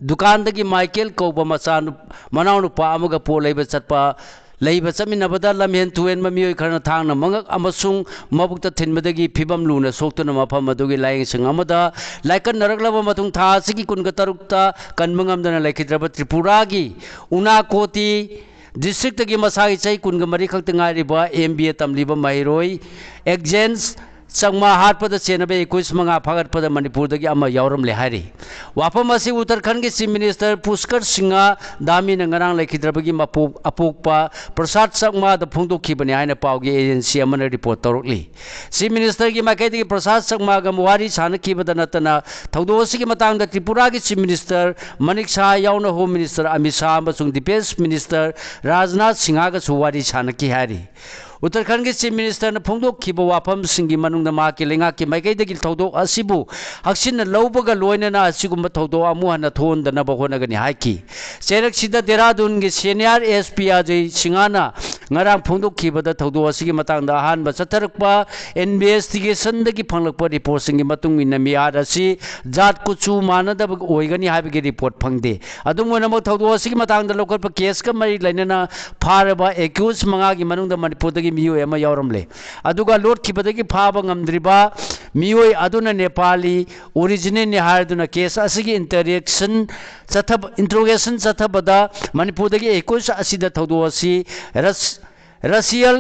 ꯗꯨꯀꯥꯟꯗꯒꯤ ꯃꯥꯏꯀꯦꯜ ꯀꯧꯕ ꯃꯆꯥ ꯅꯨ-, ꯃꯅꯥꯎꯅꯨꯄꯥ ꯑꯃꯒ ꯄꯣꯠ ꯂꯩꯕ ꯆꯠꯄ, ꯂꯩꯕ ꯆꯠꯃꯤꯟꯅꯕꯗ ꯂꯝꯍꯦꯟ ꯇꯨꯍꯦꯟꯕ ꯃꯤꯑꯣꯏ ꯈꯔꯅ ꯊꯥꯡꯅ ꯃꯉꯛ ꯑꯃꯁꯨꯡ ꯃꯕꯨꯛꯇ ꯊꯤꯟꯕꯗꯒꯤ ꯐꯤꯕꯝ ꯂꯨꯅ ꯁꯣꯛꯇꯨꯅ ꯃꯐꯝ ꯑꯗꯨꯒꯤ ꯂꯥꯏꯌꯦꯡꯁꯪ ꯑꯃꯗ ꯂꯥꯏꯀꯠꯅꯔꯛꯂꯕ ꯃꯇꯨꯡ ꯊꯥ ꯑꯁꯤꯒꯤ ꯀꯨꯟꯒ ꯇꯔꯨꯛꯇ ꯀꯟꯕ ꯉꯝꯗꯅ ꯂꯩꯈꯤꯗ꯭ꯔꯕ ꯇ꯭ꯔꯤꯄꯨꯔꯥꯒꯤ ꯎꯅꯥꯀꯣꯇꯤ ꯗꯤꯁꯇ꯭ꯔꯤꯛꯇꯒꯤ ꯃꯁꯥꯒꯤ ꯆꯍꯤ ꯀꯨꯟꯒ ꯃꯔꯤ ꯈꯛꯇ ꯉꯥꯏꯔꯤꯕ ꯑꯦꯝ ꯕꯤ ꯑꯦ ꯇꯝꯂꯤꯕ ꯃꯍꯩꯔꯣꯏ ꯑꯦꯛꯖꯦꯟꯁ ꯆꯥꯝꯃꯉꯥ ꯍꯥꯠꯄꯗ ꯆꯦꯟꯅꯕ ꯏꯀꯣꯏꯁ ꯃꯉꯥ ꯐꯥꯒꯠꯄꯗ ꯃꯅꯤꯄꯨꯔꯗꯒꯤ ꯑꯃ ꯌꯥꯎꯔꯝꯂꯦ ꯍꯥꯏꯔꯤ꯫ ꯋꯥꯐꯝ ꯑꯁꯤ ꯎꯠꯇꯔꯈꯟꯒꯤ ꯆꯤꯐ ꯃꯤꯅꯤꯁꯇꯔ ꯄꯨꯁꯀꯔ ꯁꯤꯡꯍ ꯙꯥꯃꯤꯅ ꯉꯔꯥꯡ ꯂꯩꯈꯤꯗ꯭ꯔꯕꯒꯤ ꯃꯄꯣꯛ-, ꯑꯄꯣꯛꯄ ꯄ꯭ꯔꯁꯥꯗ ꯆꯥꯝꯃꯉꯥꯗ ꯐꯣꯡꯗꯣꯛꯈꯤꯕꯅꯤ ꯍꯥꯏꯅ ꯄꯥꯎꯒꯤ ꯑꯦꯖꯦꯟꯁꯤ ꯑꯃꯅ ꯔꯤꯄꯣꯔꯠ ꯇꯧꯔꯛꯂꯤ꯫ ꯆꯤꯐ ꯃꯤꯅꯤꯁꯇꯔꯒꯤ ꯃꯥꯏꯀꯩꯗꯒꯤ ꯄ꯭ꯔꯁꯥꯗ ꯆꯥꯝꯃꯉꯥꯒ ꯋꯥꯔꯤ ꯁꯥꯅꯈꯤꯕꯗ ꯅꯠꯇꯅ ꯊꯧꯗꯣꯛ ꯑꯁꯤꯒꯤ ꯃꯇꯥꯡꯗ ꯇ꯭ꯔꯤꯄꯨꯔꯥꯒꯤ ꯆꯤꯐ ꯃꯤꯅꯤꯁꯇꯔ ꯃꯅꯤꯛ ꯁꯍꯥ ꯌꯥꯎꯅ ꯍꯣꯝ ꯃꯤꯅꯤꯁꯇꯔ ꯑꯃꯤꯠ ꯁꯍꯥ ꯑꯃꯁꯨꯡ ꯗꯤꯐꯦꯟꯁ ꯃꯤꯅꯤꯁꯇꯔ ꯔꯥꯖꯅꯥꯊ ꯁꯤꯡꯍꯒꯁꯨ ꯋꯥꯔꯤ ꯁꯥꯅꯈꯤ ꯍꯥꯏꯔꯤ꯫ ꯎꯠꯇꯔꯈꯟꯒꯤ ꯆꯤꯐ ꯃꯤꯅꯤꯁꯇꯔꯅ ꯐꯣꯡꯗꯣꯛꯈꯤꯕ ꯋꯥꯐꯝꯁꯤꯡꯒꯤ ꯃꯅꯨꯡꯗ ꯃꯍꯥꯛꯀꯤ ꯂꯩꯉꯥꯛꯀꯤ ꯃꯥꯏꯀꯩꯗꯒꯤ ꯊꯧꯗꯣꯛ ꯑꯁꯤꯕꯨ ꯍꯛꯆꯤꯟꯅ ꯂꯧꯕꯒ ꯂꯣꯏꯅꯅ ꯑꯁꯤꯒꯨꯝꯕ ꯊꯧꯗꯣꯛ ꯑꯃꯨꯛ ꯍꯟꯅ ꯊꯣꯛꯍꯟꯗꯅꯕ ꯍꯣꯠꯅꯒꯅꯤ ꯍꯥꯏꯈꯤ꯫ ꯆꯩꯔꯛꯁꯤꯗ ꯗꯦꯔꯥꯗꯨꯟꯒꯤ ꯁꯦꯅꯤꯌꯔ ꯑꯦꯁ ꯄꯤ ꯑꯖꯌ ꯁꯤꯡꯍꯅ ꯉꯔꯥꯡ ꯐꯣꯡꯗꯣꯛꯈꯤꯕꯗ ꯊꯧꯗꯣꯛ ꯑꯁꯤꯒꯤ ꯃꯇꯥꯡꯗ ꯑꯍꯥꯟꯕ ꯆꯠꯊꯔꯛꯄ ꯏꯟꯚꯦꯁꯇꯤꯒꯦꯁꯟꯗꯒꯤ ꯐꯪꯂꯛꯄ ꯔꯤꯄꯣꯔꯠꯁꯤꯡꯒꯤ ꯃꯇꯨꯡ ꯏꯟꯅ ꯃꯤꯍꯥꯠ ꯑꯁꯤ ꯖꯥꯠ ꯀꯨꯆꯨ ꯃꯥꯟꯅꯗꯕ ꯑꯣꯏꯒꯅꯤ ꯍꯥꯏꯕꯒꯤ ꯔꯤꯄꯣꯔꯠ ꯐꯪꯗꯦ꯫ ꯑꯗꯨꯝ ꯑꯣꯏꯅꯃꯛ ꯊꯧꯗꯣꯛ ꯑꯁꯤꯒꯤ ꯃꯇꯥꯡꯗ ꯂꯧꯈꯠꯄ ꯀꯦꯁꯀ ꯃꯔꯤ ꯂꯩꯅꯅ ꯐꯥꯔꯕ ꯑꯦꯀ꯭ꯌꯨꯁ ꯃꯉꯥꯒꯤ ꯃꯅꯨꯡꯗ ꯃꯅꯤꯄꯨꯔꯗꯒꯤ ꯃꯤꯑꯣꯏ ꯑꯃ ꯌꯥꯎꯔꯝꯂꯦ꯫ ꯑꯗꯨꯒ ꯂꯣꯠꯈꯤꯕꯗꯒꯤ ꯐꯥꯕ ꯉꯝꯗ꯭ꯔꯤꯕ ꯃꯤꯑꯣꯏ ꯑꯗꯨꯅ ꯅꯦꯄꯥꯂꯤ ꯑꯣꯔꯤꯖꯤꯅꯦꯜꯅꯤ ꯍꯥꯏꯗꯨꯅ ꯀꯦꯁ ꯑꯁꯤꯒꯤ ꯏꯟꯇꯔꯦꯛꯁꯟ ꯆꯠꯊꯕ, ꯏꯟꯇ꯭ꯔꯣꯒꯦꯁꯟ ꯆꯠꯊꯕꯗ ꯃꯅꯤꯄꯨꯔꯗꯒꯤ ꯑꯦꯀ꯭ꯌꯨꯁ ꯑꯁꯤꯗ ꯊꯧꯗꯣꯛ ꯑꯁꯤ ꯔꯁ-, ꯔꯁꯤꯌꯦꯜ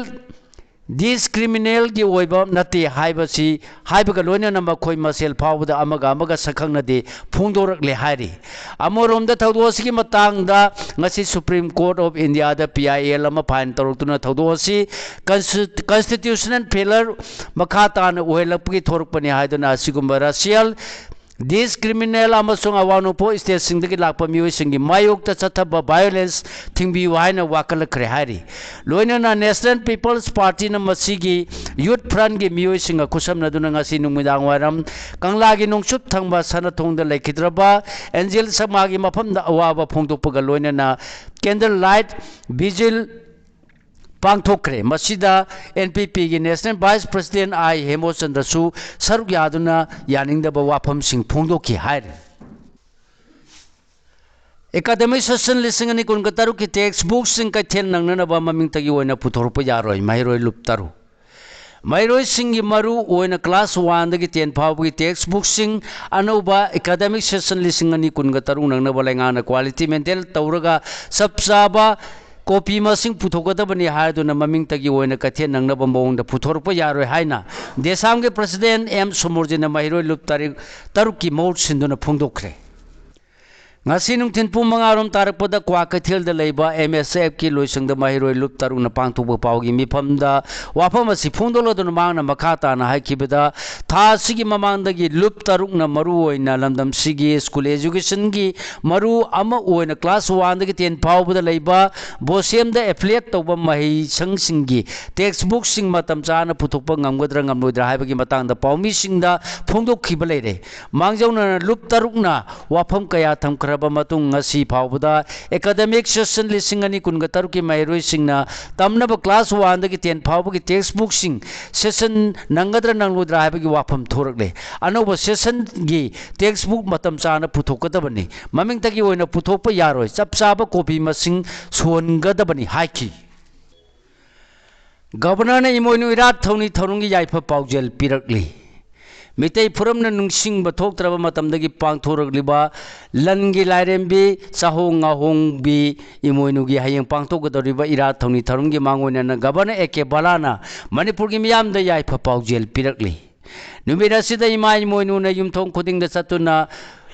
ꯗꯤꯁꯀ꯭ꯔꯤꯃꯤꯅꯦꯜꯒꯤ ꯑꯣꯏꯕ ꯅꯠꯇꯦ ꯍꯥꯏꯕꯁꯤ ꯍꯥꯏꯕꯒ ꯂꯣꯏꯅꯅ ꯃꯈꯣꯏ ꯃꯁꯦꯜ ꯐꯥꯎꯕꯗ ꯑꯃꯒ ꯑꯃꯒ ꯁꯛꯈꯪꯅꯗꯦ ꯐꯣꯡꯗꯣꯔꯛꯂꯦ ꯍꯥꯏꯔꯤ꯫ ꯑꯃꯔꯣꯝꯗ ꯊꯧꯗꯣꯛ ꯑꯁꯤꯒꯤ ꯃꯇꯥꯡꯗ ꯉꯁꯤ ꯁꯨꯄ꯭ꯔꯤꯝ ꯀꯣꯔꯠ ꯑꯣꯐ ꯏꯟꯗꯤꯌꯥꯗ ꯄꯤ ꯑꯥꯏ ꯑꯦꯜ ꯑꯃ ꯐꯥꯏꯜ ꯇꯧꯔꯛꯇꯨꯅ ꯊꯧꯗꯣꯛ ꯑꯁꯤ ꯀꯟꯁꯇꯤꯇ꯭ꯌꯨꯁꯅꯦꯜ ꯐꯦꯂꯔ ꯃꯈꯥ ꯇꯥꯅ ꯑꯣꯏꯍꯜꯂꯛꯄꯒꯤ ꯊꯣꯔꯛꯄꯅꯤ ꯍꯥꯏꯗꯨꯅ ꯑꯁꯤꯒꯨꯝꯕ ꯔꯁꯤꯌꯦꯜ ꯗꯤꯁꯀ꯭ꯔꯤꯃꯤꯅꯦꯜ ꯑꯃꯁꯨꯡ ꯑꯋꯥꯡ ꯅꯣꯡꯄꯣꯛ ꯁ꯭ꯇꯦꯠꯁꯤꯡꯗꯒꯤ ꯂꯥꯛꯄ ꯃꯤꯑꯣꯏꯁꯤꯡꯒꯤ ꯃꯥꯌꯣꯛꯇ ꯆꯠꯊꯕ ꯚꯥꯏꯑꯣꯂꯦꯟꯁ ꯊꯤꯡꯕꯤꯌꯨ ꯍꯥꯏꯅ ꯋꯥꯀꯠꯂꯛꯈ꯭ꯔꯦ ꯍꯥꯏꯔꯤ꯫ ꯂꯣꯏꯅꯅ ꯅꯦꯁꯅꯦꯜ ꯄꯤꯄꯜꯁ ꯄꯥꯔꯇꯤꯅ ꯃꯁꯤꯒꯤ ꯌꯨꯠ ꯐ꯭ꯔꯟꯒꯤ ꯃꯤꯑꯣꯏꯁꯤꯡꯒ ꯈꯨꯠꯁꯝꯅꯗꯨꯅ ꯉꯁꯤ ꯅꯨꯃꯤꯗꯥꯡ ꯋꯥꯏꯔꯝ ꯀꯪꯂꯥꯒꯤ ꯅꯣꯡꯆꯨꯞ ꯊꯪꯕ ꯁꯅꯊꯣꯡꯗ ꯂꯩꯈꯤꯗ꯭ꯔꯕ ꯑꯦꯟꯖꯦꯜ ꯁꯔꯃꯥꯒꯤ ꯃꯐꯝꯗ ꯑꯋꯥꯕ ꯐꯣꯡꯗꯣꯛꯄꯒ ꯂꯣꯏꯅꯅ ꯀꯦꯟꯗꯜ ꯂꯥꯏꯠ ꯚꯤꯖꯤꯜ ꯄꯥꯡꯊꯣꯛꯈ꯭ꯔꯦ꯫ ꯃꯁꯤꯗ ꯑꯦꯟ ꯄꯤ ꯄꯤꯒꯤ ꯅꯦꯁꯅꯦꯜ ꯚꯥꯏꯁ ꯄ꯭ꯔꯁꯤꯗꯦꯟ ꯑꯥꯏ ꯍꯦꯃꯣꯆꯟꯗ꯭ꯔꯁꯨ ꯁꯔꯨꯛ ꯌꯥꯗꯨꯅ ꯌꯥꯅꯤꯡꯗꯕ ꯋꯥꯐꯝꯁꯤꯡ ꯐꯣꯡꯗꯣꯛꯈꯤ ꯍꯥꯏꯔꯤ꯫ ꯑꯦꯀꯥꯗꯃꯤꯛ ꯁꯦꯁꯟ ꯂꯤꯁꯤꯡ ꯑꯅꯤ ꯀꯨꯟꯒ ꯇꯔꯨꯛꯀꯤ ꯇꯦꯛꯁ ꯕꯨꯛꯁꯤꯡ ꯀꯩꯊꯦꯜ ꯅꯪꯅꯅꯕ ꯃꯃꯤꯡꯇꯒꯤ ꯑꯣꯏꯅ ꯄꯨꯊꯣꯔꯛꯄ ꯌꯥꯔꯣꯏ꯫ ꯃꯍꯩꯔꯣꯏ ꯂꯨꯞ ꯇꯔꯨꯛ꯫ ꯃꯍꯩꯔꯣꯏꯁꯤꯡꯒꯤ ꯃꯔꯨ ꯑꯣꯏꯅ ꯀ꯭ꯂꯥꯁ ꯋꯥꯟꯗꯒꯤ ꯇꯦꯟ ꯐꯥꯎꯕꯒꯤ ꯇꯦꯛꯁ ꯕꯨꯛꯁꯤꯡ ꯑꯅꯧꯕ ꯑꯦꯀꯥꯗꯃꯤꯛ ꯁꯦꯁꯟ ꯂꯤꯁꯤꯡ ꯑꯅꯤ ꯀꯨꯟꯒ ꯇꯔꯨꯛ ꯅꯪꯅꯕ ꯂꯩꯉꯥꯛꯅ ꯀ꯭ꯋꯥꯂꯤꯇꯤ ꯃꯦꯟꯇꯦꯟ ꯇꯧꯔꯒ ꯆꯞ ꯆꯥꯕ ꯀꯣꯄꯤ ꯃꯁꯤꯡ ꯄꯨꯊꯣꯛꯀꯗꯕꯅꯤ ꯍꯥꯏꯗꯨꯅ ꯃꯃꯤꯡꯇꯒꯤ ꯑꯣꯏꯅ ꯀꯩꯊꯦꯜ ꯅꯪꯅꯕ ꯃꯑꯣꯡꯗ ꯄꯨꯊꯣꯔꯛꯄ ꯌꯥꯔꯣꯏ ꯍꯥꯏꯅ ꯗꯦꯁꯥꯝꯒꯤ ꯄ꯭ꯔꯁꯤꯗꯦꯟ ꯑꯦꯝ ꯁꯨꯃꯨꯔꯖꯤꯅ ꯃꯍꯩꯔꯣꯏ ꯂꯨꯞ ꯇꯔꯤꯛ ꯇꯔꯨꯛꯀꯤ ꯃꯍꯨꯠ ꯁꯤꯟꯗꯨꯅ ꯐꯣꯡꯗꯣꯛꯈ꯭ꯔꯦ꯫ ꯉꯁꯤ ꯅꯨꯡꯊꯤꯜ ꯄꯨꯡ ꯃꯉꯥ ꯔꯣꯝ ꯇꯥꯔꯛꯄꯗ ꯀ꯭ꯋꯥꯀꯩꯊꯦꯜꯗ ꯂꯩꯕ ꯑꯦꯝ ꯑꯦꯁ ꯑꯦꯐꯀꯤ ꯂꯣꯏꯁꯪꯗ ꯃꯍꯩꯔꯣꯏ ꯂꯨꯞ ꯇꯔꯨꯛꯅ ꯄꯥꯡꯊꯣꯛꯄ ꯄꯥꯎꯒꯤ ꯃꯤꯐꯝꯗ ꯋꯥꯐꯝ ꯑꯁꯤ ꯐꯣꯡꯗꯣꯛꯂꯗꯨꯅ ꯃꯍꯥꯛꯅ ꯃꯈꯥ ꯇꯥꯅ ꯍꯥꯏꯈꯤꯕꯗ, ꯊꯥ ꯑꯁꯤꯒꯤ ꯃꯃꯥꯡꯗꯒꯤ ꯂꯨꯞ ꯇꯔꯨꯛꯅ ꯃꯔꯨ ꯑꯣꯏꯅ ꯂꯝꯗꯝꯁꯤꯒꯤ ꯁ꯭ꯀꯨꯜ ꯑꯦꯖꯨꯀꯦꯁꯟꯒꯤ ꯃꯔꯨ ꯑꯃ ꯑꯣꯏꯅ ꯀ꯭ꯂꯥꯁ ꯋꯥꯟꯗꯒꯤ ꯇꯦꯟ ꯐꯥꯎꯕꯗ ꯂꯩꯕ ꯕꯣꯁꯦꯝꯗ ꯑꯦꯐꯤꯂꯤꯌꯦꯠ ꯇꯧꯕ ꯃꯍꯩꯁꯪꯁꯤꯡꯒꯤ ꯇꯦꯛꯁ ꯕꯨꯛꯁꯤꯡ ꯃꯇꯝ ꯆꯥꯅ ꯄꯨꯊꯣꯛꯄ ꯉꯝꯒꯗ꯭ꯔꯥ ꯉꯝꯂꯣꯏꯗ꯭ꯔꯥ ꯍꯥꯏꯕꯒꯤ ꯃꯇꯥꯡꯗ ꯄꯥꯎꯃꯤꯁꯤꯡꯗ ꯐꯣꯡꯗꯣꯛꯈꯤꯕ ꯂꯩꯔꯦ꯫ ꯃꯥꯡꯖꯧꯅꯅ ꯂꯨꯞ ꯇꯔꯨꯛꯅ ꯋꯥꯐꯝ ꯀꯌꯥ ꯊꯝꯈ꯭ꯔꯕ ꯃꯇꯨꯡ, ꯉꯁꯤ ꯐꯥꯎꯕꯗ ꯑꯦꯀꯥꯗꯃꯤꯛ ꯁꯦꯁꯟ ꯂꯤꯁꯤꯡ ꯑꯅꯤ ꯀꯨꯟꯒ ꯇꯔꯨꯛꯀꯤ ꯃꯍꯩꯔꯣꯏꯁꯤꯡꯅ ꯇꯝꯅꯕ ꯀ꯭ꯂꯥꯁ ꯋꯥꯟꯗꯒꯤ ꯇꯦꯟ ꯐꯥꯎꯕꯒꯤ ꯇꯦꯛꯁ ꯕꯨꯛꯁꯤꯡ ꯁꯦꯁꯟ ꯅꯪꯒꯗ꯭ꯔꯥ ꯅꯪꯂꯣꯏꯗ꯭ꯔꯥ ꯍꯥꯏꯕꯒꯤ ꯋꯥꯐꯝ ꯊꯣꯔꯛꯂꯦ꯫ ꯑꯅꯧꯕ ꯁꯦꯁꯟꯒꯤ ꯇꯦꯛꯁ ꯕꯨꯛ ꯃꯇꯝ ꯆꯥꯅ ꯄꯨꯊꯣꯛꯀꯗꯕꯅꯤ꯫ ꯃꯃꯤꯡꯇꯒꯤ ꯑꯣꯏꯅ ꯄꯨꯊꯣꯛꯄ ꯌꯥꯔꯣꯏ꯫ ꯆꯞ ꯆꯥꯕ ꯀꯣꯄꯤ ꯃꯁꯤꯡ ꯁꯨꯍꯟꯒꯗꯕꯅꯤ ꯍꯥꯏꯈꯤ꯫ ꯒꯕꯔꯅꯔꯅ ꯏꯃꯣꯏꯅꯨ ꯏꯔꯥꯠ ꯊꯧꯅꯤ ꯊꯧꯔꯝꯒꯤ ꯌꯥꯏꯐ ꯄꯥꯎꯖꯦꯜ ꯄꯤꯔꯛꯂꯤ꯫ ꯃꯤꯇꯩ ꯐꯨꯔꯝꯅ ꯅꯤꯡꯁꯤꯡꯕ ꯊꯣꯛꯇ꯭ꯔꯕ ꯃꯇꯝꯗꯒꯤ ꯄꯥꯡꯊꯣꯔꯛꯂꯤꯕ ꯂꯟꯒꯤ ꯂꯥꯏꯔꯦꯝꯕꯤ ꯆꯥꯍꯣꯡ ꯉꯥꯍꯣꯡꯕꯤ ꯏꯃꯣꯏꯅꯨꯒꯤ ꯍꯌꯦꯡ ꯄꯥꯡꯊꯣꯛꯀꯗꯧꯔꯤꯕ ꯏꯔꯥꯠ ꯊꯧꯅꯤ ꯊꯧꯔꯝꯒꯤ ꯃꯥꯡꯑꯣꯏꯅꯅ ꯒꯕꯔꯅꯔ ꯑꯦ ꯀꯦ ꯕꯂꯥꯅ ꯃꯅꯤꯄꯨꯔꯒꯤ ꯃꯤꯌꯥꯝꯗ ꯌꯥꯏꯐ ꯄꯥꯎꯖꯦꯜ ꯄꯤꯔꯛꯂꯤ꯫ ꯅꯨꯃꯤꯠ ꯑꯁꯤꯗ ꯏꯃꯥ ꯏꯃꯣꯏꯅꯨꯅ ꯌꯨꯝꯊꯣꯡ ꯈꯨꯗꯤꯡꯗ ꯆꯠꯇꯨꯅ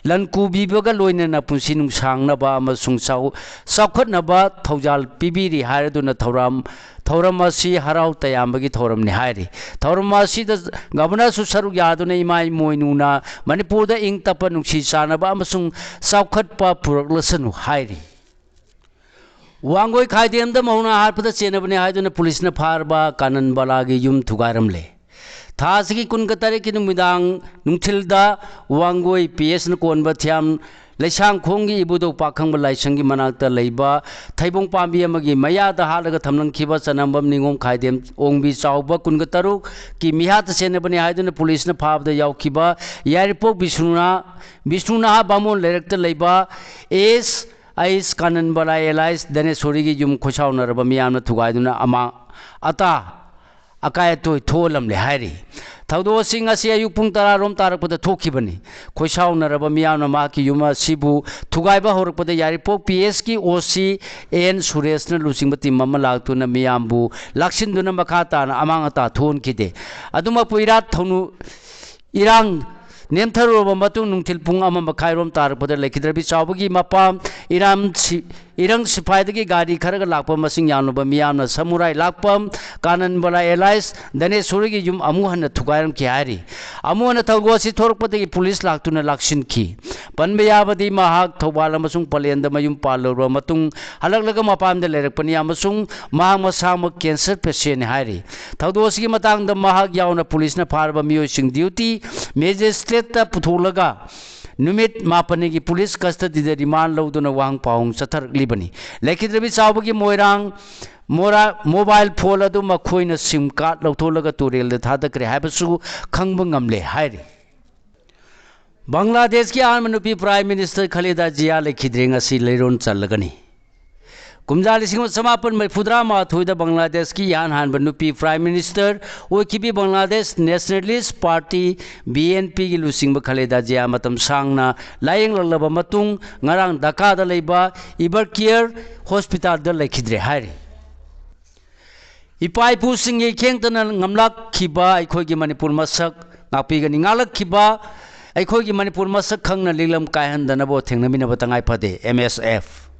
ꯂꯟ ꯀꯨꯕꯤꯕꯒ ꯂꯣꯏꯅꯅ ꯄꯨꯟꯁꯤ ꯅꯨꯡꯁꯥꯡꯅꯕ ꯑꯃꯁꯨꯡ ꯆꯥꯎ-, ꯆꯥꯎꯈꯠꯅꯕ ꯊꯧꯖꯥꯜ ꯄꯤꯕꯤꯔꯤ ꯍꯥꯏꯔꯗꯨꯅ ꯊꯧꯔꯝ, ꯊꯧꯔꯝ ꯑꯁꯤ ꯍꯔꯥꯎ ꯇꯌꯥꯝꯕꯒꯤ ꯊꯧꯔꯝꯅꯤ ꯍꯥꯏꯔꯤ꯫ ꯊꯧꯔꯝ ꯑꯁꯤꯗ ꯒꯕꯔꯅꯔꯁꯨ ꯁꯔꯨꯛ ꯌꯥꯗꯨꯅ ꯏꯃꯥ ꯏꯃꯣꯏꯅꯨꯅ ꯃꯅꯤꯄꯨꯔꯗ ꯏꯪ ꯇꯞꯄ, ꯅꯨꯡꯁꯤ ꯆꯥꯟꯅꯕ ꯑꯃꯁꯨꯡ ꯆꯥꯎꯈꯠꯄ ꯄꯨꯔꯛꯂꯁꯅꯨ ꯍꯥꯏꯔꯤ꯫ ꯋꯥꯡꯒꯣꯏ ꯈꯥꯏꯗꯦꯝꯗ ꯃꯧꯅ ꯍꯥꯠꯄꯗ ꯆꯦꯟꯅꯕꯅꯤ ꯍꯥꯏꯗꯨꯅ ꯄꯨꯂꯤꯁꯅ ꯐꯥꯔꯕ ꯀꯥꯅꯟ ꯕꯂꯥꯒꯤ ꯌꯨꯝ ꯊꯨꯒꯥꯏꯔꯝꯂꯦ꯫ ꯊꯥ ꯑꯁꯤꯒꯤ ꯀꯨꯟꯒ ꯇꯔꯦꯠꯀꯤ ꯅꯨꯃꯤꯗꯥꯡ ꯅꯨꯡꯊꯤꯜꯗ ꯋꯥꯡꯒꯣꯏ ꯄꯤ ꯑꯦꯁꯅ ꯀꯣꯟꯕ ꯊꯤꯌꯥꯝ ꯂꯩꯁꯥꯡꯈꯣꯡꯒꯤ ꯏꯕꯨꯙꯧ ꯄꯥꯈꯪꯕ ꯂꯥꯏꯁꯪꯒꯤ ꯃꯅꯥꯛꯇ ꯂꯩꯕ ꯊꯩꯕꯣꯡ ꯄꯥꯝꯕꯤ ꯑꯃꯒꯤ ꯃꯌꯥꯗ ꯍꯥꯠꯂꯒ ꯊꯝꯂꯝꯈꯤꯕ ꯆꯅꯝꯕꯝ ꯅꯤꯉꯣꯝ ꯈꯥꯏꯗꯦꯝ ꯑꯣꯡꯕꯤ ꯆꯥꯎꯕ ꯀꯨꯟꯒ ꯇꯔꯨꯛꯀꯤ ꯃꯤꯍꯥꯠꯇ ꯆꯦꯟꯅꯕꯅꯤ ꯍꯥꯏꯗꯨꯅ ꯄꯨꯂꯤꯁꯅ ꯐꯥꯕꯗ ꯌꯥꯎꯈꯤꯕ ꯌꯥꯏꯔꯤꯄꯣꯛ ꯕꯤꯁ꯭ꯅꯨꯅꯥ-, ꯕꯤꯁ꯭ꯅꯨꯅꯥꯍꯥ ꯕꯥꯃꯣꯟ ꯂꯩꯔꯛꯇ ꯂꯩꯕ ꯑꯦꯁ ꯑꯩꯁ ꯀꯥꯅꯟꯕꯂꯥ ꯑꯦꯂꯥꯏꯁ ꯗꯅꯦꯁꯣꯔꯤꯒꯤ ꯌꯨꯝ ꯈꯣꯏꯁꯥꯎꯅꯔꯕ ꯃꯤꯌꯥꯝꯅ ꯊꯨꯒꯥꯏꯗꯨꯅ ꯑꯃꯥ-, ꯑꯇꯥ ꯑꯀꯥꯏ ꯑꯇꯣꯏ ꯊꯣꯛꯍꯜꯂꯝꯂꯦ ꯍꯥꯏꯔꯤ꯫ ꯊꯧꯗꯣꯛ ꯑꯁꯤ ꯉꯁꯤ ꯑꯌꯨꯛ ꯄꯨꯡ ꯇꯔꯥ ꯔꯣꯝ ꯇꯥꯔꯛꯄꯗ ꯊꯣꯛꯈꯤꯕꯅꯤ꯫ ꯈꯣꯏꯁꯥꯎꯅꯔꯕ ꯃꯤꯌꯥꯝꯅ ꯃꯍꯥꯛꯀꯤ ꯌꯨꯝ ꯑꯁꯤꯕꯨ ꯊꯨꯒꯥꯏꯕ ꯍꯧꯔꯛꯄꯗ ꯌꯥꯏꯔꯤꯄꯣꯛ ꯄꯤ ꯑꯦꯁꯀꯤ ꯑꯣ ꯁꯤ ꯑꯦꯟ ꯁꯨꯔꯦꯁꯅ ꯂꯨꯆꯤꯡꯕ ꯇꯤꯝ ꯑꯃ ꯂꯥꯛꯇꯨꯅ ꯃꯤꯌꯥꯝꯕꯨ ꯂꯥꯛꯁꯤꯟꯗꯨꯅ ꯃꯈꯥ ꯇꯥꯅ ꯑꯃꯥꯡ ꯑꯇꯥ ꯊꯣꯛꯍꯟꯈꯤꯗꯦ꯫ ꯑꯗꯨꯃꯛꯄꯨ ꯏꯔꯥꯠ ꯊꯧꯅꯨ-, ꯏꯔꯥꯡ ꯅꯦꯝꯊꯔꯨꯔꯕ ꯃꯇꯨꯡ ꯅꯨꯡꯊꯤꯜ ꯄꯨꯡ ꯑꯃ ꯃꯈꯥꯏꯔꯣꯝ ꯇꯥꯔꯛꯄꯗ ꯂꯩꯈꯤꯗ꯭ꯔꯕꯤ ꯆꯥꯎꯕꯒꯤ ꯃꯄꯥ ꯏꯔꯥꯝ ꯁꯤ-, ꯏꯔꯪ ꯁꯤꯐꯥꯏꯗꯒꯤ ꯒꯥꯔꯤ ꯈꯔꯒ ꯂꯥꯛꯄ ꯃꯁꯤꯡ ꯌꯥꯝꯂꯕ ꯃꯤꯌꯥꯝꯅ ꯁꯃꯨꯔꯥꯏ ꯂꯥꯛꯄꯝ, ꯀꯥꯅꯟꯕꯂꯥ ꯑꯦꯂꯥꯏꯁ ꯗꯅꯦꯁꯣꯔꯤꯒꯤ ꯌꯨꯝ ꯑꯃꯨꯛ ꯍꯟꯅ ꯊꯨꯒꯥꯏꯔꯝꯈꯤ ꯍꯥꯏꯔꯤ꯫ ꯑꯃꯨꯛ ꯍꯟꯅ ꯊꯧꯗꯣꯛ ꯑꯁꯤ ꯊꯣꯔꯛꯄꯗꯒꯤ ꯄꯨꯂꯤꯁ ꯂꯥꯛꯇꯨꯅ ꯂꯥꯛꯁꯤꯟꯈꯤ꯫ ꯄꯟꯕ ꯌꯥꯕꯗꯤ ꯃꯍꯥꯛ ꯊꯧꯕꯥꯜ ꯑꯃꯁꯨꯡ ꯄꯂꯦꯟꯗ ꯃꯌꯨꯝ ꯄꯥꯜꯂꯨꯔꯕ ꯃꯇꯨꯡ ꯍꯜꯂꯛꯂꯒ ꯃꯄꯥꯝꯗ ꯂꯩꯔꯛꯄꯅꯤ ꯑꯃꯁꯨꯡ ꯃꯍꯥꯛ ꯃꯁꯥꯃꯛ cancer patientꯅꯤ ꯍꯥꯏꯔꯤ꯫ ꯊꯧꯗꯣꯛ ꯑꯁꯤꯒꯤ ꯃꯇꯥꯡꯗ ꯃꯍꯥꯛ ꯌꯥꯎꯅ ꯄꯨꯂꯤꯁꯅ ꯐꯥꯔꯕ ꯃꯤꯑꯣꯏꯁꯤꯡ duty magistrateꯇ ꯄꯨꯊꯣꯛꯂꯒ ꯅꯨꯃꯤꯠ ꯃꯥꯄꯟꯅꯤꯒꯤ ꯄꯨꯂꯤꯁ custodyꯗ remand ꯂꯧꯗꯨꯅ ꯋꯥꯍꯪ ꯄꯥꯎꯍꯪ ꯆꯠꯊꯔꯛꯂꯤꯕꯅꯤ꯫ ꯂꯩꯈꯤꯗ꯭ꯔꯕꯤ ꯆꯥꯎꯕꯒꯤ ꯃꯣꯏꯔꯥꯡ ꯃꯣꯔꯥ-, mobile phone ꯑꯗꯨ ꯃꯈꯣꯏꯅ SIM card ꯂꯧꯊꯣꯛꯂꯒ ꯇꯨꯔꯦꯜꯗ ꯊꯥꯗꯈ꯭ꯔꯦ ꯍꯥꯏꯕꯁꯨ ꯈꯪꯕ ꯉꯝꯂꯦ ꯍꯥꯏꯔꯤ꯫ ꯕꯪꯒ꯭ꯂꯥꯗꯦꯁꯀꯤ ꯑꯍꯥꯟꯕ ꯅꯨꯄꯤ Prime Minister ꯈꯂꯦꯗꯥ ꯖꯤꯌꯥ ꯂꯩꯈꯤꯗ꯭ꯔꯦ꯫ ꯉꯁꯤ ꯂꯩꯔꯣꯟ ꯆꯜꯂꯒꯅꯤ꯫ ꯀꯨꯝꯖꯥ ꯂꯤꯁꯤꯡ ꯑꯃ ꯆꯃꯥꯄꯟ ꯃꯔꯤꯐꯨꯇꯔꯥ ꯃꯥꯊꯣꯏꯗ ꯕꯪꯒ꯭ꯂꯥꯗꯦꯁꯀꯤ ꯏꯍꯥꯟ ꯍꯥꯟꯕ ꯅꯨꯄꯤ Prime Minister ꯑꯣꯏꯈꯤꯕꯤ Bangladesh Nationalist Party, BNPꯒꯤ ꯂꯨꯆꯤꯡꯕ ꯈꯂꯦꯗꯥ ꯖꯤꯌꯥ ꯃꯇꯝ ꯁꯥꯡꯅ ꯂꯥꯌꯦꯡꯂꯛꯂꯕ ꯃꯇꯨꯡ ꯉꯔꯥꯡ ꯙꯥꯀꯥꯗ ꯂꯩꯕ Evercare Hospitalꯗ ꯂꯩꯈꯤꯗ꯭ꯔꯦ ꯍꯥꯏꯔꯤ꯫ ꯏꯄꯥ ꯏꯄꯨꯁꯤꯡꯒꯤ ꯏꯈꯦꯡꯇꯅ ꯉꯝꯂꯛꯈꯤꯕ ꯑꯩꯈꯣꯏꯒꯤ ꯃꯅꯤꯄꯨꯔ ꯃꯁꯛ ꯉꯥꯛꯄꯤꯒꯅꯤ꯫ ꯉꯥꯛꯂꯛꯈꯤꯕ ꯑꯩꯈꯣꯏꯒꯤ ꯃꯅꯤꯄꯨꯔ ꯃꯁꯛ ꯈꯪꯅ ꯂꯤꯛꯂꯝ ꯀꯥꯏꯍꯟꯗꯅꯕ ꯊꯦꯡꯅꯃꯤꯟꯅꯕ ꯇꯉꯥꯏ ꯐꯗꯦ꯫ MSF꯫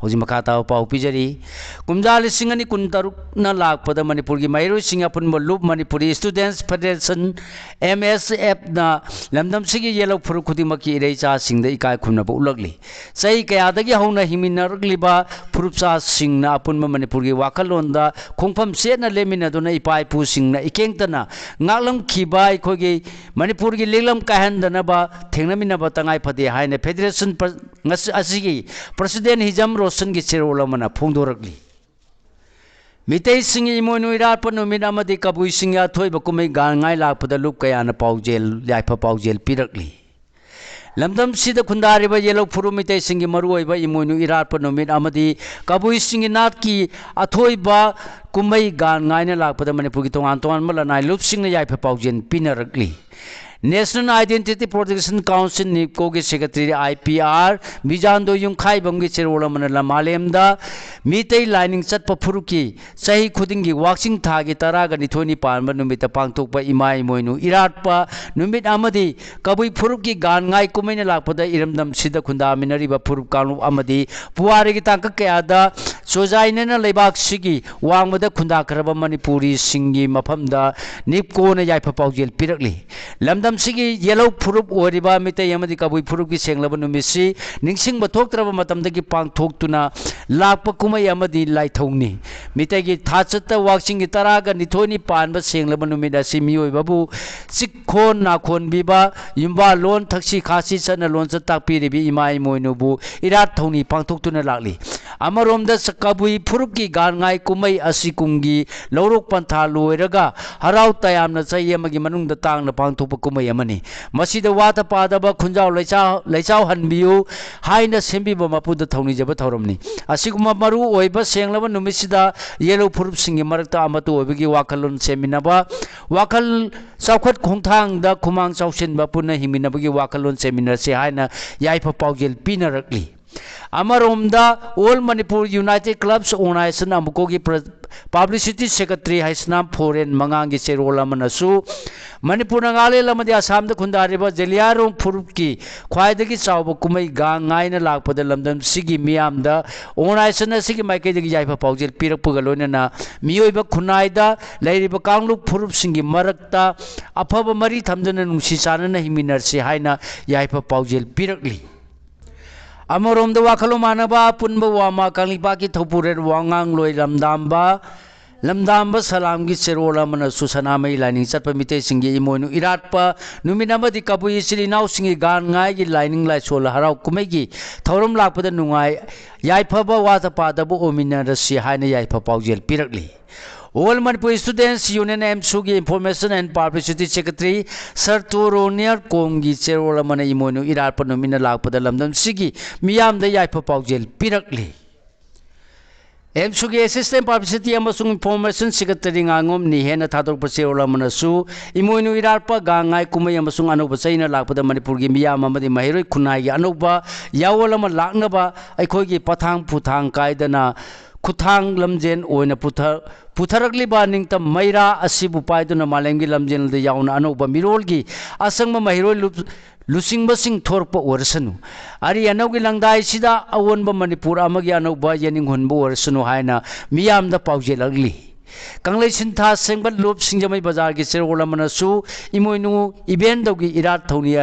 ꯍꯧꯖꯤꯛ ꯃꯈꯥ ꯇꯥꯕ ꯄꯥꯎ ꯄꯤꯖꯔꯤ꯫ ꯀꯨꯝꯖꯥ ꯂꯤꯁꯤꯡ ꯑꯅꯤ ꯀꯨꯟꯇꯔꯨꯛꯅ ꯂꯥꯛꯄꯗ ꯃꯅꯤꯄꯨꯔꯒꯤ ꯃꯍꯩꯔꯣꯏꯁꯤꯡꯒꯤ ꯑꯄꯨꯟꯕ ꯂꯨꯞ Manipuri Students Federation, MSFꯅ ꯂꯝꯗꯝꯁꯤꯒꯤ ꯌꯦꯜꯍꯧ ꯐꯨꯔꯨꯞ ꯈꯨꯗꯤꯡꯃꯛꯀꯤ ꯏꯔꯩꯆꯥꯁꯤꯡꯗ ꯏꯀꯥꯏ ꯈꯨꯝꯅꯕ ꯎꯠꯂꯛꯂꯤ꯫ ꯆꯍꯤ ꯀꯌꯥꯗꯒꯤ ꯍꯧꯅ ꯍꯤꯡꯃꯤꯟꯅꯔꯛꯂꯤꯕ ꯐꯨꯔꯨꯞꯆꯥꯁꯤꯡꯅ ꯑꯄꯨꯟꯕ ꯃꯅꯤꯄꯨꯔꯒꯤ ꯋꯥꯈꯜꯂꯣꯟꯗ ꯈꯣꯡꯐꯝ ꯆꯦꯠꯅ ꯂꯦꯞꯃꯤꯟꯅꯗꯨꯅ ꯏꯄꯥ ꯏꯄꯨꯁꯤꯡꯅ ꯏꯀꯦꯡꯇꯅ ꯉꯥꯛꯂꯝꯈꯤꯕ ꯑꯩꯈꯣꯏꯒꯤ ꯃꯅꯤꯄꯨꯔꯒꯤ ꯂꯤꯛꯂꯝ ꯀꯥꯏꯍꯟꯗꯅꯕ ꯊꯦꯡꯅꯃꯤꯟꯅꯕ ꯇꯉꯥꯏ ꯐꯗꯦ ꯍꯥꯏꯅ Federation ꯄ꯭ꯔ-, ꯉꯁꯤ, ꯑꯁꯤꯒꯤ President ꯍꯤꯖꯝ ꯔꯣꯁꯟꯒꯤ ꯆꯦꯔꯣꯜ ꯑꯃꯅ ꯐꯣꯡꯗꯣꯔꯛꯂꯤ꯫ ꯃꯤꯇꯩꯁꯤꯡꯒꯤ ꯏꯃꯣꯏꯅꯨ ꯏꯔꯥꯠꯄ ꯅꯨꯃꯤꯠ ꯑꯃꯗꯤ ꯀꯕꯨꯏꯁꯤꯡꯒꯤ ꯑꯊꯣꯏꯕ ꯀꯨꯝꯍꯩ ꯒꯥꯟꯉꯥꯏ ꯂꯥꯛꯄꯗ ꯂꯨꯞ ꯀꯌꯥꯅ ꯄꯥꯎꯖꯦꯜ, ꯌꯥꯏꯐ ꯄꯥꯎꯖꯦꯜ ꯄꯤꯔꯛꯂꯤ꯫ ꯂꯝꯗꯝꯁꯤꯗ ꯈꯨꯟꯗꯥꯔꯤꯕ ꯌꯦꯜꯍꯧ ꯐꯨꯔꯨꯞ ꯃꯤꯇꯩꯁꯤꯡꯒꯤ ꯃꯔꯨꯑꯣꯏꯕ ꯏꯃꯣꯏꯅꯨ ꯏꯔꯥꯠꯄ ꯅꯨꯃꯤꯠ ꯑꯃꯗꯤ ꯀꯕꯨꯏꯁꯤꯡꯒꯤ ꯅꯥꯠꯀꯤ ꯑꯊꯣꯏꯕ ꯀꯨꯝꯍꯩ ꯒꯥꯟꯉꯥꯏꯅ ꯂꯥꯛꯄꯗ ꯃꯅꯤꯄꯨꯔꯒꯤ ꯇꯣꯉꯥꯟ ꯇꯣꯉꯥꯟꯕ ꯂꯅꯥꯏ ꯂꯨꯞꯁꯤꯡꯅ ꯌꯥꯏꯐ ꯄꯥꯎꯖꯦꯜ ꯄꯤꯅꯔꯛꯂꯤ꯫ National Identity Protection Council, NEEPCOꯒꯤ Secretary, IPR, ꯕꯤꯖꯥꯟꯗꯣ ꯌꯨꯝꯈꯥꯏꯕꯝꯒꯤ ꯆꯦꯔꯣꯜ ꯑꯃꯅ ꯂꯝ ꯃꯥꯂꯦꯝꯗ ꯃꯤꯇꯩ ꯂꯥꯏꯅꯤꯡ ꯆꯠꯄ ꯐꯨꯔꯨꯞꯀꯤ ꯆꯍꯤ ꯈꯨꯗꯤꯡꯒꯤ ꯋꯥꯛꯆꯤꯡ ꯊꯥꯒꯤ ꯇꯔꯥꯒ ꯅꯤꯊꯣꯏꯅꯤ ꯄꯥꯟꯕ ꯅꯨꯃꯤꯠꯇ ꯄꯥꯡꯊꯣꯛꯄ ꯏꯃꯥ ꯏꯃꯣꯏꯅꯨ ꯏꯔꯥꯠꯄ ꯅꯨꯃꯤꯠ ꯑꯃꯗꯤ ꯀꯕꯨꯏ ꯐꯨꯔꯨꯞꯀꯤ ꯒꯥꯟ ꯉꯥꯏ ꯀꯨꯝꯍꯩꯅ ꯂꯥꯛꯄꯗ ꯏꯔꯝꯗꯝꯁꯤꯗ ꯈꯨꯟꯗꯥꯃꯤꯟꯅꯔꯤꯕ ꯐꯨꯔꯨꯞ ꯀꯥꯡꯂꯨꯞ ꯑꯃꯗꯤ ꯄꯨꯋꯥꯔꯤꯒꯤ ꯇꯥꯡꯀꯛ ꯀꯌꯥꯗ ꯆꯣꯖꯥꯏꯅꯅ ꯂꯩꯕꯥꯛꯁꯤꯒꯤ ꯋꯥꯡꯃꯗ ꯈꯨꯟꯗꯥꯈ꯭ꯔꯕ ꯃꯅꯤꯄꯨꯔꯤꯁꯤꯡꯒꯤ ꯃꯐꯝꯗ NEEPCOꯅ ꯌꯥꯏꯐ ꯄꯥꯎꯖꯦꯜ ꯄꯤꯔꯛꯂꯤ꯫ ꯂꯝꯗꯝꯁꯤꯒꯤ ꯌꯦꯜꯍꯧ ꯐꯨꯔꯨꯞ ꯑꯣꯏꯔꯤꯕ ꯃꯤꯇꯩ ꯑꯃꯗꯤ ꯀꯕꯨꯏ ꯐꯨꯔꯨꯞꯀꯤ ꯁꯦꯡꯂꯕ ꯅꯨꯃꯤꯠꯁꯤ ꯅꯤꯡꯁꯤꯡꯕ ꯊꯣꯛꯇ꯭ꯔꯕ ꯃꯇꯝꯗꯒꯤ ꯄꯥꯡꯊꯣꯛꯇꯨꯅ ꯂꯥꯛꯄ ꯀꯨꯝꯍꯩ ꯑꯃꯗꯤ ꯂꯥꯏꯊꯧꯅꯤ꯫ ꯃꯤꯇꯩꯒꯤ ꯊꯥꯆꯠꯇ ꯋꯥꯛꯆꯤꯡꯒꯤ ꯇꯔꯥꯒ ꯅꯤꯊꯣꯏꯅꯤ ꯄꯥꯟꯕ ꯁꯦꯡꯂꯕ ꯅꯨꯃꯤꯠ ꯑꯁꯤ ꯃꯤꯑꯣꯏꯕꯕꯨ ꯆꯤꯛꯈꯣꯟ ꯅꯥꯈꯣꯟꯕꯤꯕ, ꯌꯨꯝꯕꯥꯜꯂꯣꯟ, ꯊꯛꯁꯤ ꯈꯥꯁꯤ ꯆꯠꯅ ꯂꯣꯟꯆꯠ ꯇꯥꯛꯄꯤꯔꯤꯕꯤ ꯏꯃꯥ ꯏꯃꯣꯏꯅꯨꯕꯨ ꯏꯔꯥꯠ ꯊꯧꯅꯤ ꯄꯥꯡꯊꯣꯛꯇꯨꯅ ꯂꯥꯛꯂꯤ꯫ ꯑꯃꯔꯣꯝꯗ ꯆ-, ꯀꯕꯨꯏ ꯐꯨꯔꯨꯞꯀꯤ ꯒꯥꯟ ꯉꯥꯏ ꯀꯨꯝꯍꯩ ꯑꯁꯤ ꯀꯨꯝꯒꯤ ꯂꯧꯔꯣꯛ ꯄꯟꯊꯥ ꯂꯣꯏꯔꯒ ꯍꯔꯥꯎ ꯇꯌꯥꯝꯅ ꯆꯍꯤ ꯑꯃꯒꯤ ꯃꯅꯨꯡꯗ ꯇꯥꯡꯅ ꯄꯥꯡꯊꯣꯛꯄ ꯀꯨꯝꯍꯩ ꯑꯃꯅꯤ꯫ ꯃꯁꯤꯗ ꯋꯥꯇ ꯄꯥꯗꯕ ꯈꯨꯟꯖꯥꯎ ꯂꯩꯆꯥꯎ-, ꯂꯩꯆꯥꯎꯍꯟꯕꯤꯌꯨ ꯍꯥꯏꯅ ꯁꯦꯝꯕꯤꯕ ꯃꯄꯨꯗ ꯊꯧꯅꯤꯖꯕ ꯊꯧꯔꯝꯅꯤ꯫ ꯑꯁꯤꯒꯨꯝꯕ ꯃꯔꯨ ꯑꯣꯏꯕ ꯁꯦꯡꯂꯕ ꯅꯨꯃꯤꯠꯁꯤꯗ ꯌꯦꯜꯍꯧ ꯐꯨꯔꯨꯞꯁꯤꯡꯒꯤ ꯃꯔꯛꯇ ꯑꯃꯠꯇ ꯑꯣꯏꯕꯒꯤ ꯋꯥꯈꯜꯂꯣꯟ ꯁꯦꯝꯃꯤꯟꯅꯕ, ꯋꯥꯈꯜ ꯆꯥꯎꯈꯠ ꯈꯣꯡꯊꯥꯡꯗ ꯈꯨꯃꯥꯡ ꯆꯥꯎꯁꯤꯟꯕ, ꯄꯨꯟꯅ ꯍꯤꯡꯃꯤꯟꯅꯕꯒꯤ ꯋꯥꯈꯜꯂꯣꯟ ꯁꯦꯝꯃꯤꯟꯅꯁꯤ ꯍꯥꯏꯅ ꯌꯥꯏꯐ ꯄꯥꯎꯖꯦꯜ ꯄꯤꯅꯔꯛꯂꯤ꯫ ꯑꯃꯔꯣꯝꯗ All Manipur United Clubs Organization, ꯑꯃꯨꯀꯣꯒꯤ ꯄ꯭ꯔ-, Publicity Secretary ꯍꯩꯁꯅꯥꯝ ꯐꯣꯔꯦꯟ ꯃꯉꯥꯡꯒꯤ ꯆꯦꯔꯣꯜ ꯑꯃꯅꯁꯨ ꯃꯅꯤꯄꯨꯔ, ꯅꯥꯒꯥꯂꯦꯟ ꯑꯃꯗꯤ ꯑꯁꯥꯝꯗ ꯈꯨꯟꯗꯥꯔꯤꯕ ꯖꯦꯂꯤꯌꯥꯡꯔꯣꯡ ꯐꯨꯔꯨꯞꯀꯤ ꯈ꯭ꯋꯥꯏꯗꯒꯤ ꯆꯥꯎꯕ ꯀꯨꯝꯍꯩ ꯒꯥꯡ ꯉꯥꯏꯅ ꯂꯥꯛꯄꯗ ꯂꯝꯗꯝꯁꯤꯒꯤ ꯃꯤꯌꯥꯝꯗ organization ꯑꯁꯤꯒꯤ ꯃꯥꯏꯀꯩꯗꯒꯤ ꯌꯥꯏꯐ ꯄꯥꯎꯖꯦꯜ ꯄꯤꯔꯛꯄꯒ ꯂꯣꯏꯅꯅ ꯃꯤꯑꯣꯏꯕ ꯈꯨꯟꯅꯥꯏꯗ ꯂꯩꯔꯤꯕ ꯀꯥꯡꯂꯨꯞ ꯐꯨꯔꯨꯞꯁꯤꯡꯒꯤ ꯃꯔꯛꯇ ꯑꯐꯕ ꯃꯔꯤ ꯊꯝꯗꯨꯅ ꯅꯨꯡꯁꯤ ꯆꯥꯟꯅꯅ ꯍꯤꯡꯃꯤꯟꯅꯔꯁꯤ ꯍꯥꯏꯅ ꯌꯥꯏꯐ ꯄꯥꯎꯖꯦꯜ ꯄꯤꯔꯛꯂꯤ꯫ ꯑꯃꯔꯣꯝꯗ ꯋꯥꯈꯜꯂꯣꯟ ꯃꯥꯟꯅꯕ ꯑꯄꯨꯟꯕ ꯋꯥꯃꯥ ꯀꯪꯂꯩꯄꯥꯛꯀꯤ ꯊꯧꯄꯨꯔꯦꯜ ꯋꯥꯉꯥꯡꯂꯣꯏ ꯂꯝꯗꯥꯝꯕ, ꯂꯝꯗꯥꯝꯕ ꯁꯂꯥꯝꯒꯤ ꯆꯦꯔꯣꯜ ꯑꯃꯅꯁꯨ ꯁꯅꯥꯃꯍꯤ ꯂꯥꯏꯅꯤꯡ ꯆꯠꯄ ꯃꯤꯇꯩꯁꯤꯡꯒꯤ ꯏꯃꯣꯏꯅꯨ ꯏꯔꯥꯠꯄ ꯅꯨꯃꯤꯠ ꯑꯃꯗꯤ ꯀꯕꯨꯏ ꯏꯆꯤꯜ ꯏꯅꯥꯎꯁꯤꯡꯒꯤ ꯒꯥꯟ ꯉꯥꯏꯒꯤ ꯂꯥꯏꯅꯤꯡ ꯂꯥꯏꯁꯣꯜ ꯍꯔꯥꯎ ꯀꯨꯝꯍꯩꯒꯤ ꯊꯧꯔꯝ ꯂꯥꯛꯄꯗ ꯅꯨꯡꯉꯥꯏ ꯌꯥꯏꯐꯕ ꯋꯥꯇ ꯄꯥꯗꯕ ꯑꯣꯏꯃꯤꯟꯅꯔꯁꯤ ꯍꯥꯏꯅ ꯌꯥꯏꯐ ꯄꯥꯎꯖꯦꯜ ꯄꯤꯔꯛꯂꯤ꯫ All Manipur Students Union, AMSUꯒꯤ Information and Publicity Secretary Sir ꯇꯣꯔꯣꯅꯤꯌꯔ ꯀꯣꯝꯒꯤ ꯆꯦꯔꯣꯜ ꯑꯃꯅ ꯏꯃꯣꯏꯅꯨ ꯏꯔꯥꯠꯄ ꯅꯨꯃꯤꯠꯅ ꯂꯥꯛꯄꯗ ꯂꯝꯗꯝꯁꯤꯒꯤ ꯃꯤꯌꯥꯝꯗ ꯌꯥꯏꯐ ꯄꯥꯎꯖꯦꯜ ꯄꯤꯔꯛꯂꯤ꯫ ꯑꯦꯝꯁꯨꯒꯤ Assistant Publicity ꯑꯃꯁꯨꯡ Information Secretary ꯉꯥꯉꯣꯝ ꯅꯤꯍꯦꯟꯅ ꯊꯥꯗꯣꯔꯛꯄ ꯆꯦꯔꯣꯜ ꯑꯃꯅꯁꯨ ꯏꯃꯣꯏꯅꯨ ꯏꯔꯥꯠꯄ, ꯒꯥꯡ ꯉꯥꯏ ꯀꯨꯝꯍꯩ ꯑꯃꯁꯨꯡ ꯑꯅꯧꯕ ꯆꯍꯤꯅ ꯂꯥꯛꯄꯗ ꯃꯅꯤꯄꯨꯔꯒꯤ ꯃꯤꯌꯥꯝ ꯑꯃꯗꯤ ꯃꯍꯩꯔꯣꯏ ꯈꯨꯟꯅꯥꯏꯒꯤ ꯑꯅꯧꯕ ꯌꯥꯑꯣꯜ ꯑꯃ ꯂꯥꯛꯅꯕ ꯑꯩꯈꯣꯏꯒꯤ ꯄꯊꯥꯡ ꯄꯨꯊꯥꯡ ꯀꯥꯏꯗꯅ ꯈꯨꯠꯊꯥꯡ ꯂꯝꯖꯦꯟ ꯑꯣꯏꯅ ꯄꯨꯊ-, ꯄꯨꯊꯔꯛꯂꯤꯕ ꯅꯤꯡꯇꯝ ꯃꯩꯔꯥ ꯑꯁꯤꯕꯨ ꯄꯥꯏꯗꯨꯅ ꯃꯥꯂꯦꯝꯒꯤ ꯂꯝꯖꯦꯜꯗ ꯌꯥꯎꯅ ꯑꯅꯧꯕ ꯃꯤꯔꯣꯜꯒꯤ ꯑꯁꯪꯕ ꯃꯍꯩꯔꯣꯏ ꯂꯨꯞ-, ꯂꯨꯆꯤꯡꯕꯁꯤꯡ ꯊꯣꯔꯛꯄ ꯑꯣꯏꯔꯁꯅꯨ꯫ ꯑꯔꯤ ꯑꯅꯧꯒꯤ ꯂꯪꯗꯥꯏꯁꯤꯗ ꯑꯑꯣꯟꯕ ꯃꯅꯤꯄꯨꯔ ꯑꯃꯒꯤ ꯑꯅꯧꯕ ꯌꯦꯅꯤꯡ ꯍꯨꯟꯕ ꯑꯣꯏꯔꯁꯅꯨ ꯍꯥꯏꯅ ꯃꯤꯌꯥꯝꯗ ꯄꯥꯎꯖꯦꯜꯂꯛꯂꯤ꯫ ꯀꯪꯂꯩ ꯁꯤꯟꯊꯥ ꯁꯦꯝꯒꯠꯂꯨꯞ ꯁꯤꯡꯖꯃꯩ ꯕꯖꯥꯔꯒꯤ ꯆꯦꯔꯣꯜ ꯑꯃꯅꯁꯨ ꯏꯃꯣꯏꯅꯨ ꯏꯕꯦꯟꯗꯧꯒꯤ ꯏꯔꯥꯠ ꯊꯧꯅꯤ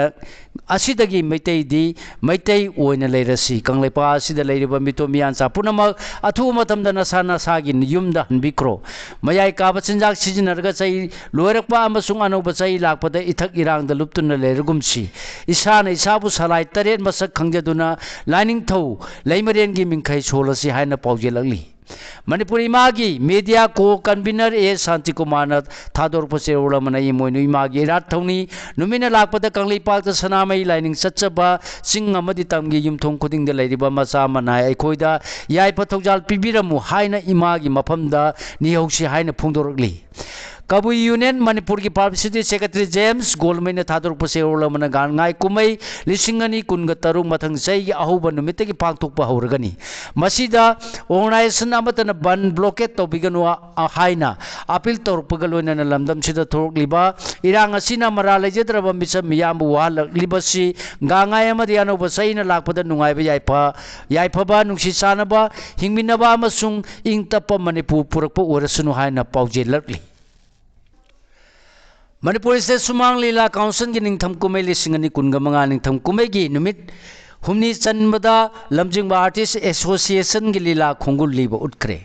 ꯑꯁꯤꯗꯒꯤ ꯃꯩꯇꯩꯗꯤ ꯃꯩꯇꯩ ꯑꯣꯏꯅ ꯂꯩꯔꯁꯤ꯫ ꯀꯪꯂꯩꯄꯥꯛ ꯑꯁꯤꯗ ꯂꯩꯔꯤꯕ ꯃꯤꯇꯣꯞ ꯃꯤꯌꯥꯟꯆꯥ ꯄꯨꯝꯅꯃꯛ ꯑꯊꯨꯕ ꯃꯇꯝꯗ ꯅꯁꯥ ꯅꯁꯥꯒꯤ ꯌꯨꯝꯗ ꯍꯟꯕꯤꯈ꯭ꯔꯣ꯫ ꯃꯌꯥꯏ ꯀꯥꯕ ꯆꯤꯟꯖꯥꯛ ꯁꯤꯖꯤꯟꯅꯔꯒ ꯆꯍꯤ ꯂꯣꯏꯔꯛꯄ ꯑꯃꯁꯨꯡ ꯑꯅꯧꯕ ꯆꯍꯤ ꯂꯥꯛꯄꯗ ꯏꯊꯛ ꯏꯔꯥꯡꯗ ꯂꯨꯞꯇꯨꯅ ꯂꯩꯔꯒꯨꯝꯁꯤ꯫ ꯏꯁꯥꯅ ꯏꯁꯥꯕꯨ ꯁꯂꯥꯏ ꯇꯔꯦꯠ ꯃꯁꯛ ꯈꯪꯖꯗꯨꯅ ꯂꯥꯏꯅꯤꯡꯊꯧ ꯂꯩꯃꯔꯦꯟꯒꯤ ꯃꯤꯡꯈꯩ ꯁꯣꯜꯂꯁꯤ ꯍꯥꯏꯅ ꯄꯥꯎꯖꯦꯜꯂꯛꯂꯤ꯫ ꯃꯅꯤꯄꯨꯔ ꯏꯃꯥꯒꯤ ꯃꯦꯗꯤꯌꯥ ꯀꯣ ꯀꯟꯚꯤꯅꯔ ꯑꯦ ꯁꯥꯟꯇꯤꯀꯨꯃꯥꯔꯅ ꯊꯥꯗꯣꯔꯛꯄ ꯆꯦꯔꯣꯜ ꯑꯃꯅ ꯏꯃꯣꯏꯅꯨ ꯏꯃꯥꯒꯤ ꯏꯔꯥꯠ ꯊꯧꯅꯤ ꯅꯨꯃꯤꯠꯅ ꯂꯥꯛꯄꯗ ꯀꯪꯂꯩꯄꯥꯛꯇ ꯁꯅꯥꯃꯍꯤ ꯂꯥꯏꯅꯤꯡ ꯆꯠꯆꯕ ꯆꯤꯡ ꯑꯃꯗꯤ ꯇꯝꯒꯤ ꯌꯨꯝꯊꯣꯡ ꯈꯨꯗꯤꯡꯗ ꯂꯩꯔꯤꯕ ꯃꯆꯥ ꯃꯅꯥꯏ ꯑꯩꯈꯣꯏꯗ ꯌꯥꯏꯐ ꯊꯧꯖꯥꯜ ꯄꯤꯕꯤꯔꯝꯃꯨ ꯍꯥꯏꯅ ꯏꯃꯥꯒꯤ ꯃꯐꯝꯗ ꯅꯤꯍꯧꯁꯤ ꯍꯥꯏꯅ ꯐꯣꯡꯗꯣꯔꯛꯂꯤ꯫ ꯀꯕꯨꯏ ꯌꯨꯅꯤꯌꯟ ꯃꯅꯤꯄꯨꯔꯒꯤ ꯄꯕ꯭ꯂꯤꯁꯤꯇꯤ ꯁꯦꯀ꯭ꯔꯦꯇꯔꯤ ꯖꯦꯝꯁ ꯒꯣꯜꯃꯩꯅ ꯊꯥꯗꯣꯔꯛꯄ ꯆꯦꯔꯣꯜ ꯑꯃꯅ ꯒꯥꯟ ꯉꯥꯏ ꯀꯨꯝꯍꯩ ꯂꯤꯁꯤꯡ ꯑꯅꯤ ꯀꯨꯟꯒ ꯇꯔꯨꯛ ꯃꯊꯪ ꯆꯍꯤꯒꯤ ꯑꯍꯧꯕ ꯅꯨꯃꯤꯠꯇꯒꯤ ꯄꯥꯡꯊꯣꯛꯄ ꯍꯧꯔꯒꯅꯤ꯫ ꯃꯁꯤꯗ ꯑꯣꯔꯒꯅꯥꯏꯖꯦꯁꯟ ꯑꯃꯠꯇꯅ ꯕꯟ ꯕ꯭ꯂꯣꯀꯦꯠ ꯇꯧꯕꯤꯒꯅꯨ ꯍꯥꯏꯅ ꯑꯄꯤꯜ ꯇꯧꯔꯛꯄꯒ ꯂꯣꯏꯅꯅ ꯂꯝꯗꯝꯁꯤꯗ ꯊꯣꯛꯂꯛꯂꯤꯕ ꯏꯔꯥꯡ ꯑꯁꯤꯅ ꯃꯔꯥ ꯂꯩꯖꯗ꯭ꯔꯕ ꯃꯤꯆꯝ ꯃꯤꯌꯥꯝꯕꯨ ꯋꯥꯍꯜꯂꯛꯂꯤꯕꯁꯤ ꯒꯥꯟ ꯉꯥꯏ ꯑꯃꯗꯤ ꯑꯅꯧꯕ ꯆꯍꯤꯅ ꯂꯥꯛꯄꯗ ꯅꯨꯡꯉꯥꯏꯕ ꯌꯥꯏꯐ-, ꯌꯥꯏꯐꯕ, ꯅꯨꯡꯁꯤ ꯆꯥꯟꯅꯕ, ꯍꯤꯡꯃꯤꯟꯅꯕ ꯑꯃꯁꯨꯡ ꯏꯪ ꯇꯞꯄ ꯃꯅꯤꯄꯨꯔ ꯄꯨꯔꯛꯄ ꯑꯣꯏꯔꯁꯅꯨ ꯍꯥꯏꯅ ꯄꯥꯎꯖꯦꯜꯂꯛꯂꯤ꯫ ꯃꯅꯤꯄꯨꯔ ꯁ꯭ꯇꯦꯠ ꯁꯨꯃꯥꯡ ꯂꯤꯂꯥ ꯀꯥꯎꯟꯁꯤꯜꯒꯤ ꯅꯤꯡꯊꯝ ꯀꯨꯝꯍꯩ ꯂꯤꯁꯤꯡ ꯑꯅꯤ ꯀꯨꯟꯒ ꯃꯉꯥ ꯅꯤꯡꯊꯝ ꯀꯨꯝꯍꯩꯒꯤ ꯅꯨꯃꯤꯠ ꯍꯨꯝꯅꯤ ꯆꯟꯕꯗ ꯂꯝꯖꯤꯡꯕ ꯑꯥꯔꯇꯤꯁ ꯑꯦꯁꯣꯁꯤꯌꯦꯁꯟꯒꯤ ꯂꯤꯂꯥ ꯈꯣꯡꯒꯨꯜ ꯂꯤꯕ ꯎꯠꯈ꯭ꯔꯦ꯫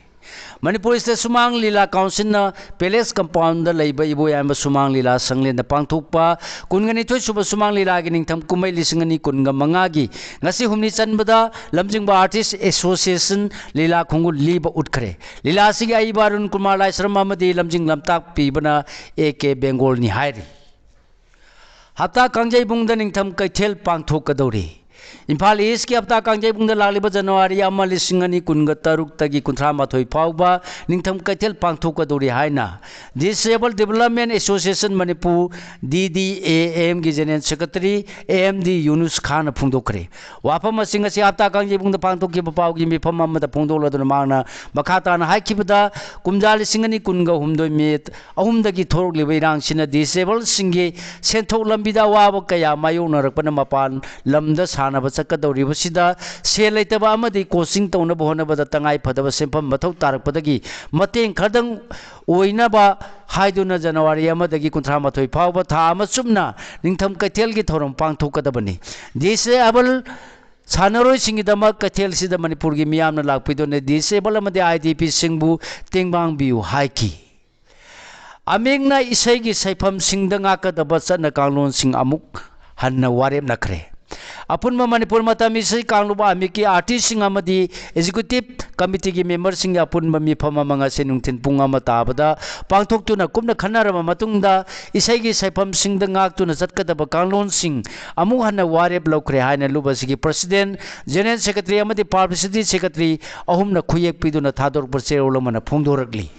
ꯃꯅꯤꯄꯨꯔ ꯁ꯭ꯇꯦꯠ ꯁꯨꯃꯥꯡ ꯂꯤꯂꯥ ꯀꯥꯎꯟꯁꯤꯜꯅ ꯄꯦꯂꯦꯁ ꯀꯝꯄꯥꯎꯟꯗ ꯂꯩꯕ ꯏꯕꯣꯌꯥꯏꯃ ꯁꯨꯃꯥꯡ ꯂꯤꯂꯥ ꯁꯪꯂꯦꯟꯗ ꯄꯥꯡꯊꯣꯛꯄ ꯀꯨꯟꯒ ꯅꯤꯊꯣꯏ ꯁꯨꯕ ꯁꯨꯃꯥꯡ ꯂꯤꯂꯥꯒꯤ ꯅꯤꯡꯊꯝ ꯀꯨꯝꯍꯩ ꯂꯤꯁꯤꯡ ꯑꯅꯤ ꯀꯨꯟꯒ ꯃꯉꯥꯒꯤ ꯉꯁꯤ ꯍꯨꯝꯅꯤ ꯆꯟꯕꯗ ꯂꯝꯖꯤꯡꯕ ꯑꯥꯔꯇꯤꯁ ꯑꯦꯁꯣꯁꯤꯌꯦꯁꯟ ꯂꯤꯂꯥ ꯈꯣꯡꯒꯨꯜ ꯂꯤꯕ ꯎꯠꯈ꯭ꯔꯦ꯫ ꯂꯤꯂꯥ ꯑꯁꯤꯒꯤ ꯑꯏꯕ ꯑꯔꯨꯟ ꯀꯨꯃꯥꯔ ꯂꯥꯏꯁ꯭ꯔꯝ ꯑꯃꯗꯤ ꯂꯝꯖꯤꯡ ꯂꯝꯇꯥꯛꯄꯤꯕꯅ ꯑꯦ ꯀꯦ ꯕꯦꯡꯒꯣꯜꯅꯤ ꯍꯥꯏꯔꯤ꯫ ꯍꯞꯇꯥ ꯀꯥꯡꯖꯩꯕꯨꯡꯗ ꯅꯤꯡꯊꯝ ꯀꯩꯊꯦꯜ ꯄꯥꯡꯊꯣꯛꯀꯗꯧꯔꯤ꯫ ꯏꯝꯐꯥꯜ ꯏꯁꯀꯤ ꯍꯞꯇꯥ ꯀꯥꯡꯖꯩꯕꯨꯡꯗ ꯂꯥꯛꯂꯤꯕ ꯖꯅꯋꯥꯔꯤ ꯑꯃ, ꯂꯤꯁꯤꯡ ꯑꯅꯤ ꯀꯨꯟꯒ ꯇꯔꯨꯛꯇꯒꯤ ꯀꯨꯟꯊ꯭ꯔꯥ ꯃꯥꯊꯣꯏ ꯐꯥꯎꯕ ꯅꯤꯡꯊꯝ ꯀꯩꯊꯦꯜ ꯄꯥꯡꯊꯣꯛꯀꯗꯧꯔꯤ ꯍꯥꯏꯅ Disabled Development Association Manipur, D D A M ꯒꯤ General Secretary A M D ꯌꯨꯅꯨꯁ ꯈꯥꯟꯅ ꯐꯣꯡꯗꯣꯛꯈ꯭ꯔꯦ꯫ ꯋꯥꯐꯝ ꯑꯁꯤ ꯉꯁꯤ ꯍꯞꯇꯥ ꯀꯥꯡꯖꯩꯕꯨꯡꯗ ꯄꯥꯡꯊꯣꯛꯈꯤꯕ ꯄꯥꯎꯒꯤ ꯃꯤꯐꯝ ꯑꯃꯗ ꯐꯣꯡꯗꯣꯛꯂꯗꯨꯅ ꯃꯍꯥꯛꯅ ꯃꯈꯥ ꯇꯥꯅ ꯍꯥꯏꯈꯤꯕꯗ, ꯀꯨꯝꯖꯥ ꯂꯤꯁꯤꯡ ꯑꯅꯤ ꯀꯨꯟꯒ ꯍꯨꯝꯗꯣꯏ ꯃꯦ ꯑꯍꯨꯝꯗꯒꯤ ꯊꯣꯛꯂꯛꯂꯤꯕ ꯏꯔꯥꯡꯁꯤꯅ disabledꯁꯤꯡꯒꯤ ꯁꯦꯟꯊꯣꯛ ꯂꯝꯕꯤꯗ ꯑꯋꯥꯕ ꯀꯌꯥ ꯃꯥꯌꯣꯛꯅꯔꯛꯄꯅ ꯃꯄꯥꯟ ꯂꯝꯗ ꯁꯥꯟꯅꯕ ꯆꯠꯀꯗꯧꯔꯤꯕꯁꯤꯗ ꯁꯦꯜ ꯂꯩꯇꯕ ꯑꯃꯗꯤ coaching ꯇꯧꯅꯕ ꯍꯣꯠꯅꯕꯗ ꯇꯉꯥꯏ ꯐꯗꯕ ꯁꯦꯟꯐꯝ ꯃꯊꯧ ꯇꯥꯔꯛꯄꯗꯒꯤ ꯃꯇꯦꯡ ꯈꯔꯗꯪ ꯑꯣꯏꯅꯕ ꯍꯥꯏꯗꯨꯅ ꯖꯅꯋꯥꯔꯤ ꯑꯃꯗꯒꯤ ꯀꯨꯟꯊ꯭ꯔꯥ ꯃꯥꯊꯣꯏ ꯐꯥꯎꯕ ꯊꯥ ꯑꯃ ꯆꯨꯞꯅ ꯅꯤꯡꯊꯝ ꯀꯩꯊꯦꯜꯒꯤ ꯊꯧꯔꯝ ꯄꯥꯡꯊꯣꯛꯀꯗꯕꯅꯤ꯫ Disable ꯁꯥꯟꯅꯔꯣꯏꯁꯤꯡꯒꯤꯗꯃꯛ ꯀꯩꯊꯦꯜꯁꯤꯗ ꯃꯅꯤꯄꯨꯔꯒꯤ ꯃꯤꯌꯥꯝꯅ ꯂꯥꯛꯄꯤꯗꯨꯅ disable ꯑꯃꯗꯤ IDPꯁꯤꯡꯕꯨ ꯇꯦꯡꯕꯥꯡꯕꯤꯌꯨ ꯍꯥꯏꯈꯤ꯫ ꯑꯃꯤꯛꯅ ꯏꯁꯩꯒꯤ ꯁꯩꯐꯝꯁꯤꯡꯗ ꯉꯥꯛꯀꯗꯕ ꯆꯠꯅ ꯀꯥꯡꯂꯣꯟꯁꯤꯡ ꯑꯃꯨꯛ ꯍꯟꯅ ꯋꯥꯔꯦꯞꯅꯈ꯭ꯔꯦ꯫ ꯑꯄꯨꯟꯕ ꯃꯅꯤꯄꯨꯔ ꯃꯇꯝ ꯏꯁꯩ ꯀꯥꯡꯂꯨꯞ ꯑꯃꯤꯛꯀꯤ artistꯁꯤꯡ ꯑꯃꯗꯤ executive committeeꯒꯤ memberꯁꯤꯡꯒꯤ ꯑꯄꯨꯟꯕ ꯃꯤꯐꯝ ꯑꯃ ꯉꯁꯤ ꯅꯨꯡꯊꯤꯜ ꯄꯨꯡ ꯑꯃ ꯇꯥꯕꯗ ꯄꯥꯡꯊꯣꯛꯇꯨꯅ ꯀꯨꯞꯅ ꯈꯟꯅꯔꯕ ꯃꯇꯨꯡꯗ ꯏꯁꯩꯒꯤ ꯁꯩꯐꯝꯁꯤꯡꯗ ꯉꯥꯛꯇꯨꯅ ꯆꯠꯀꯗꯕ ꯀꯥꯡꯂꯣꯟꯁꯤꯡ ꯑꯃꯨꯛ ꯍꯟꯅ ꯋꯥꯔꯦꯞ ꯂꯧꯈ꯭ꯔꯦ ꯍꯥꯏꯅ ꯂꯨꯞ ꯑꯁꯤꯒꯤ president, general secretary ꯑꯃꯗꯤ publicity secretary ꯑꯍꯨꯝꯅ ꯈꯨꯌꯦꯛ ꯄꯤꯗꯨꯅ ꯊꯥꯗꯣꯔꯛꯄ ꯆꯦꯔꯣꯜ ꯑꯃꯅ ꯐꯣꯡꯗꯣꯔꯛꯂꯤ꯫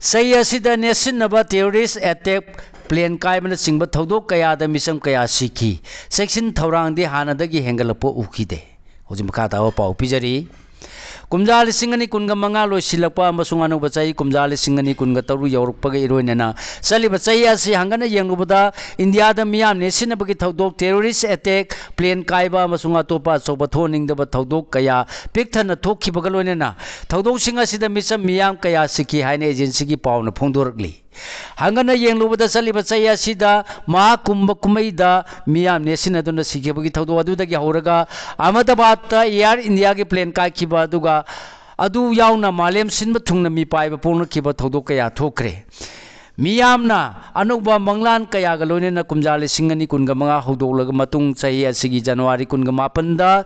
ꯆꯍꯤ ꯑꯁꯤꯗ ꯅꯦꯠꯁꯤꯟꯅꯕ terrorist attack, plane ꯀꯥꯏꯕꯅꯆꯤꯡꯕ ꯊꯧꯗꯣꯛ ꯀꯌꯥꯗ ꯃꯤꯆꯝ ꯀꯌꯥ ꯁꯤꯈꯤ꯫ ꯆꯦꯛꯁꯤꯟ ꯊꯧꯔꯥꯡꯗꯤ ꯍꯥꯟꯅꯗꯒꯤ ꯍꯦꯟꯒꯠꯂꯛꯄ ꯎꯈꯤꯗꯦ꯫ ꯍꯧꯖꯤꯛ ꯃꯈꯥ ꯇꯥꯕ ꯄꯥꯎ ꯄꯤꯖꯔꯤ꯫ ꯀꯨꯝꯖꯥ ꯂꯤꯁꯤꯡ ꯑꯅꯤ ꯀꯨꯟꯒ ꯃꯉꯥ ꯂꯣꯏꯁꯤꯜꯂꯛꯄ ꯑꯃꯁꯨꯡ ꯑꯅꯧꯕ ꯆꯍꯤ ꯀꯨꯝꯖꯥ ꯂꯤꯁꯤꯡ ꯑꯅꯤ ꯀꯨꯟꯒ ꯇꯔꯨꯛ ꯌꯧꯔꯛꯄꯒ ꯏꯔꯣꯏꯅꯅ ꯆꯠꯂꯤꯕ ꯆꯍꯤ ꯑꯁꯤ ꯍꯪꯒꯠꯅ ꯌꯦꯡꯂꯨꯕꯗ ꯏꯟꯗꯤꯌꯥꯗ ꯃꯤꯌꯥꯝ ꯅꯦꯠꯁꯤꯟꯅꯕꯒꯤ ꯊꯧꯗꯣꯛ, terrorist attack, plane ꯀꯥꯏꯕ ꯑꯃꯁꯨꯡ ꯑꯇꯣꯞꯄ ꯑꯆꯧꯕ ꯊꯣꯛꯍꯟꯅꯤꯡꯗꯕ ꯊꯧꯗꯣꯛ ꯀꯌꯥ ꯄꯤꯛ ꯊꯟꯅ ꯊꯣꯛꯈꯤꯕꯒ ꯂꯣꯏꯅꯅ ꯊꯧꯗꯣꯛꯁꯤꯡ ꯑꯁꯤꯗ ꯃꯤꯆꯝ ꯃꯤꯌꯥꯝ ꯀꯌꯥ ꯁꯤꯈꯤ ꯍꯥꯏꯅ agencyꯒꯤ ꯄꯥꯎꯅ ꯐꯣꯡꯗꯣꯔꯛꯂꯤ꯫ ꯍꯪꯒꯠꯅ ꯌꯦꯡꯂꯨꯕꯗ ꯆꯠꯂꯤꯕ ꯆꯍꯤ ꯑꯁꯤꯗ ꯃꯍꯥꯀꯨꯝꯚ ꯀꯨꯝꯍꯩꯗ ꯃꯤꯌꯥꯝ ꯅꯦꯠꯁꯤꯟꯅꯗꯨꯅ ꯁꯤꯈꯤꯕꯒꯤ ꯊꯧꯗꯣꯛ ꯑꯗꯨꯗꯒꯤ ꯍꯧꯔꯒ ꯑꯍꯃꯗꯥꯕꯥꯗꯇ Air Indiaꯒꯤ plane ꯀꯥꯏꯈꯤꯕ, ꯑꯗꯨꯒ ꯑꯗꯨ ꯌꯥꯎꯅ ꯃꯥꯂꯦꯝ ꯁꯤꯟꯕ ꯊꯨꯡꯅ ꯃꯤꯄꯥꯏꯕ ꯄꯣꯛꯂꯛꯈꯤꯕ ꯊꯧꯗꯣꯛ ꯀꯌꯥ ꯊꯣꯛꯈ꯭ꯔꯦ꯫ ꯃꯤꯌꯥꯝꯅ ꯑꯅꯧꯕ ꯃꯪꯂꯥꯟ ꯀꯌꯥꯒ ꯂꯣꯏꯅꯅ ꯀꯨꯝꯖꯥ ꯂꯤꯁꯤꯡ ꯑꯅꯤ ꯀꯨꯟꯒ ꯃꯉꯥ ꯍꯧꯗꯣꯛꯂꯕ ꯃꯇꯨꯡ, ꯆꯍꯤ ꯑꯁꯤꯒꯤ ꯖꯅꯋꯥꯔꯤ ꯀꯨꯟꯒ ꯃꯥꯄꯟꯗ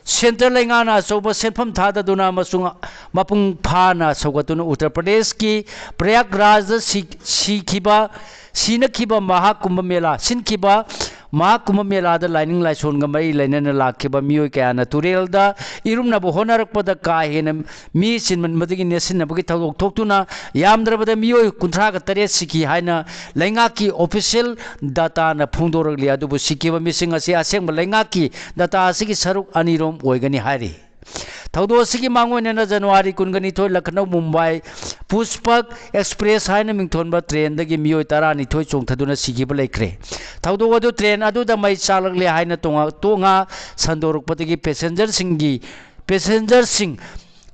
centre ꯂꯩꯉꯥꯛꯅ ꯑꯆꯧꯕ ꯁꯦꯟꯐꯝ ꯊꯥꯗꯗꯨꯅ ꯑꯃꯁꯨꯡ ꯃꯄꯨꯡ ꯐꯥꯅ ꯁꯧꯒꯠꯇꯨꯅ ꯎꯠꯇꯔ ꯄ꯭ꯔꯗꯦꯁꯀꯤ ꯄ꯭ꯔꯌꯥꯒꯔꯥꯖꯗ ꯁꯤ-, ꯁꯤꯈꯤꯕ, ꯁꯤꯅꯈꯤꯕ ꯃꯍꯥꯀꯨꯝꯚ ꯃꯦꯂꯥ ꯁꯤꯟꯈꯤꯕ ꯃꯍꯥꯀꯨꯝꯚ ꯃꯦꯂꯥꯗ ꯂꯥꯏꯅꯤꯡ ꯂꯥꯏꯁꯣꯟꯒ ꯃꯔꯤ ꯂꯩꯅꯅ ꯂꯥꯛꯈꯤꯕ ꯃꯤꯑꯣꯏ ꯀꯌꯥꯅ ꯇꯨꯔꯦꯜꯗ ꯏꯔꯨꯞꯅꯕ ꯍꯣꯠꯅꯔꯛꯄꯗ ꯀꯥ ꯍꯦꯟꯅ ꯃꯤ ꯆꯤꯟꯃꯟꯕꯗꯒꯤ ꯅꯦꯠꯁꯤꯟꯅꯕꯒꯤ ꯊꯧꯗꯣꯛ ꯊꯣꯛꯇꯨꯅ ꯌꯥꯝꯗ꯭ꯔꯕꯗ ꯃꯤꯑꯣꯏ ꯀꯨꯟꯊ꯭ꯔꯥꯒ ꯇꯔꯦꯠ ꯁꯤꯈꯤ ꯍꯥꯏꯅ ꯂꯩꯉꯥꯛꯀꯤ official dataꯅ ꯐꯣꯡꯗꯣꯔꯛꯂꯤ꯫ ꯑꯗꯨꯕꯨ ꯁꯤꯈꯤꯕ ꯃꯤꯁꯤꯡ ꯑꯁꯤ ꯑꯁꯦꯡꯕ ꯂꯩꯉꯥꯛꯀꯤ data ꯑꯁꯤꯒꯤ ꯁꯔꯨꯛ ꯑꯅꯤꯔꯣꯝ ꯑꯣꯏꯒꯅꯤ ꯍꯥꯏꯔꯤ꯫ ꯊꯧꯗꯣꯛ ꯑꯁꯤꯒꯤ ꯃꯥꯡꯑꯣꯏꯅꯅ ꯖꯅꯋꯥꯔꯤ ꯀꯨꯟꯒ ꯅꯤꯊꯣꯏ ꯂꯈꯅꯧ ꯃꯨꯝꯕꯥꯏ ꯄꯨꯁꯄꯛ ꯑꯦꯛꯁꯄ꯭ꯔꯦꯁ ꯍꯥꯏꯅ ꯃꯤꯡꯊꯣꯟꯕ ꯇ꯭ꯔꯦꯟꯗꯒꯤ ꯃꯤꯑꯣꯏ ꯇꯔꯥꯅꯤꯊꯣꯏ ꯆꯣꯡꯊꯗꯨꯅ ꯁꯤꯈꯤꯕ ꯂꯩꯈ꯭ꯔꯦ꯫ ꯊꯧꯗꯣꯛ ꯑꯗꯨ ꯇ꯭ꯔꯦꯟ ꯑꯗꯨꯗ ꯃꯩ ꯆꯥꯛꯂꯛꯂꯦ ꯍꯥꯏꯅ ꯇꯣꯉꯥ-, ꯇꯣꯉꯥ ꯁꯟꯗꯣꯔꯛꯄꯗꯒꯤ ꯄꯦꯁꯦꯟꯖꯔꯁꯤꯡꯒꯤ, ꯄꯦꯁꯦꯟꯖꯔꯁꯤꯡ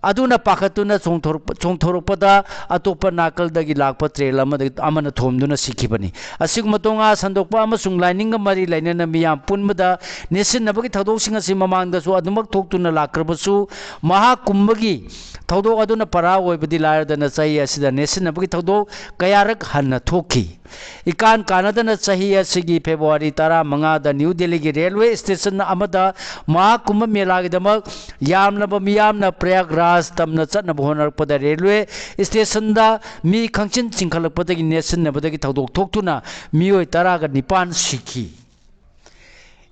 ꯑꯗꯨꯅ ꯄꯥꯈꯠꯇꯨꯅ ꯆꯣꯡꯊꯣꯔꯛꯄ-, ꯆꯣꯡꯊꯣꯔꯛꯄꯗ ꯑꯇꯣꯞꯄ ꯅꯥꯀꯜꯗꯒꯤ ꯂꯥꯛꯄ ꯇ꯭ꯔꯦꯟ ꯑꯃꯗ, ꯑꯃꯅ ꯊꯣꯝꯗꯨꯅ ꯁꯤꯈꯤꯕꯅꯤ꯫ ꯑꯁꯤꯒꯨꯝꯕ ꯇꯣꯉꯥ ꯁꯟꯗꯣꯛꯄ ꯑꯃꯁꯨꯡ ꯂꯥꯏꯅꯤꯡꯒ ꯃꯔꯤ ꯂꯩꯅꯅ ꯃꯤꯌꯥꯝ ꯄꯨꯟꯕꯗ ꯅꯦꯠꯁꯤꯟꯅꯕꯒꯤ ꯊꯧꯗꯣꯛꯁꯤꯡ ꯑꯁꯤ ꯃꯃꯥꯡꯗꯁꯨ ꯑꯗꯨꯃꯛ ꯊꯣꯛꯇꯨꯅ ꯂꯥꯛꯈ꯭ꯔꯕꯁꯨ, ꯃꯍꯥꯀꯨꯝꯚꯒꯤ ꯊꯧꯗꯣꯛ ꯑꯗꯨꯅ ꯄꯔꯥ ꯑꯣꯏꯕꯗꯤ ꯂꯥꯏꯔꯗꯅ ꯆꯍꯤ ꯑꯁꯤꯗ ꯅꯦꯠꯁꯤꯟꯅꯕꯒꯤ ꯊꯧꯗꯣꯛ ꯀꯌꯥꯔꯛ ꯍꯟꯅ ꯊꯣꯛꯈꯤ꯫ ꯏꯀꯥꯟ ꯀꯥꯟꯅꯗꯅ ꯆꯍꯤ ꯑꯁꯤꯒꯤ ꯐꯦꯕ꯭ꯔꯨꯋꯥꯔꯤ ꯇꯔꯥꯃꯉꯥꯗ ꯅ꯭ꯌꯨ ꯗꯦꯜꯂꯤꯒꯤ ꯔꯦꯜꯋꯦ ꯁ꯭ꯇꯦꯁꯟ ꯑꯃꯗ ꯃꯍꯥꯀꯨꯝꯚ ꯃꯦꯂꯥꯒꯤꯗꯃꯛ ꯌꯥꯝꯂꯕ ꯃꯤꯌꯥꯝꯅ ꯄ꯭ꯔꯌꯥꯒꯔꯥꯖ ꯇꯝꯅ ꯆꯠꯅꯕ ꯍꯣꯠꯅꯔꯛꯄꯗ ꯔꯦꯜꯋꯦ ꯁ꯭ꯇꯦꯁꯟꯗ ꯃꯤ ꯈꯪꯆꯤꯟ ꯆꯤꯡꯈꯠꯂꯛꯄꯗꯒꯤ ꯅꯦꯠꯁꯤꯟꯅꯕꯗꯒꯤ ꯊꯧꯗꯣꯛ ꯊꯣꯛꯇꯨꯅ ꯃꯤꯑꯣꯏ ꯇꯔꯥꯒ ꯅꯤꯄꯥꯟ ꯁꯤꯈꯤ꯫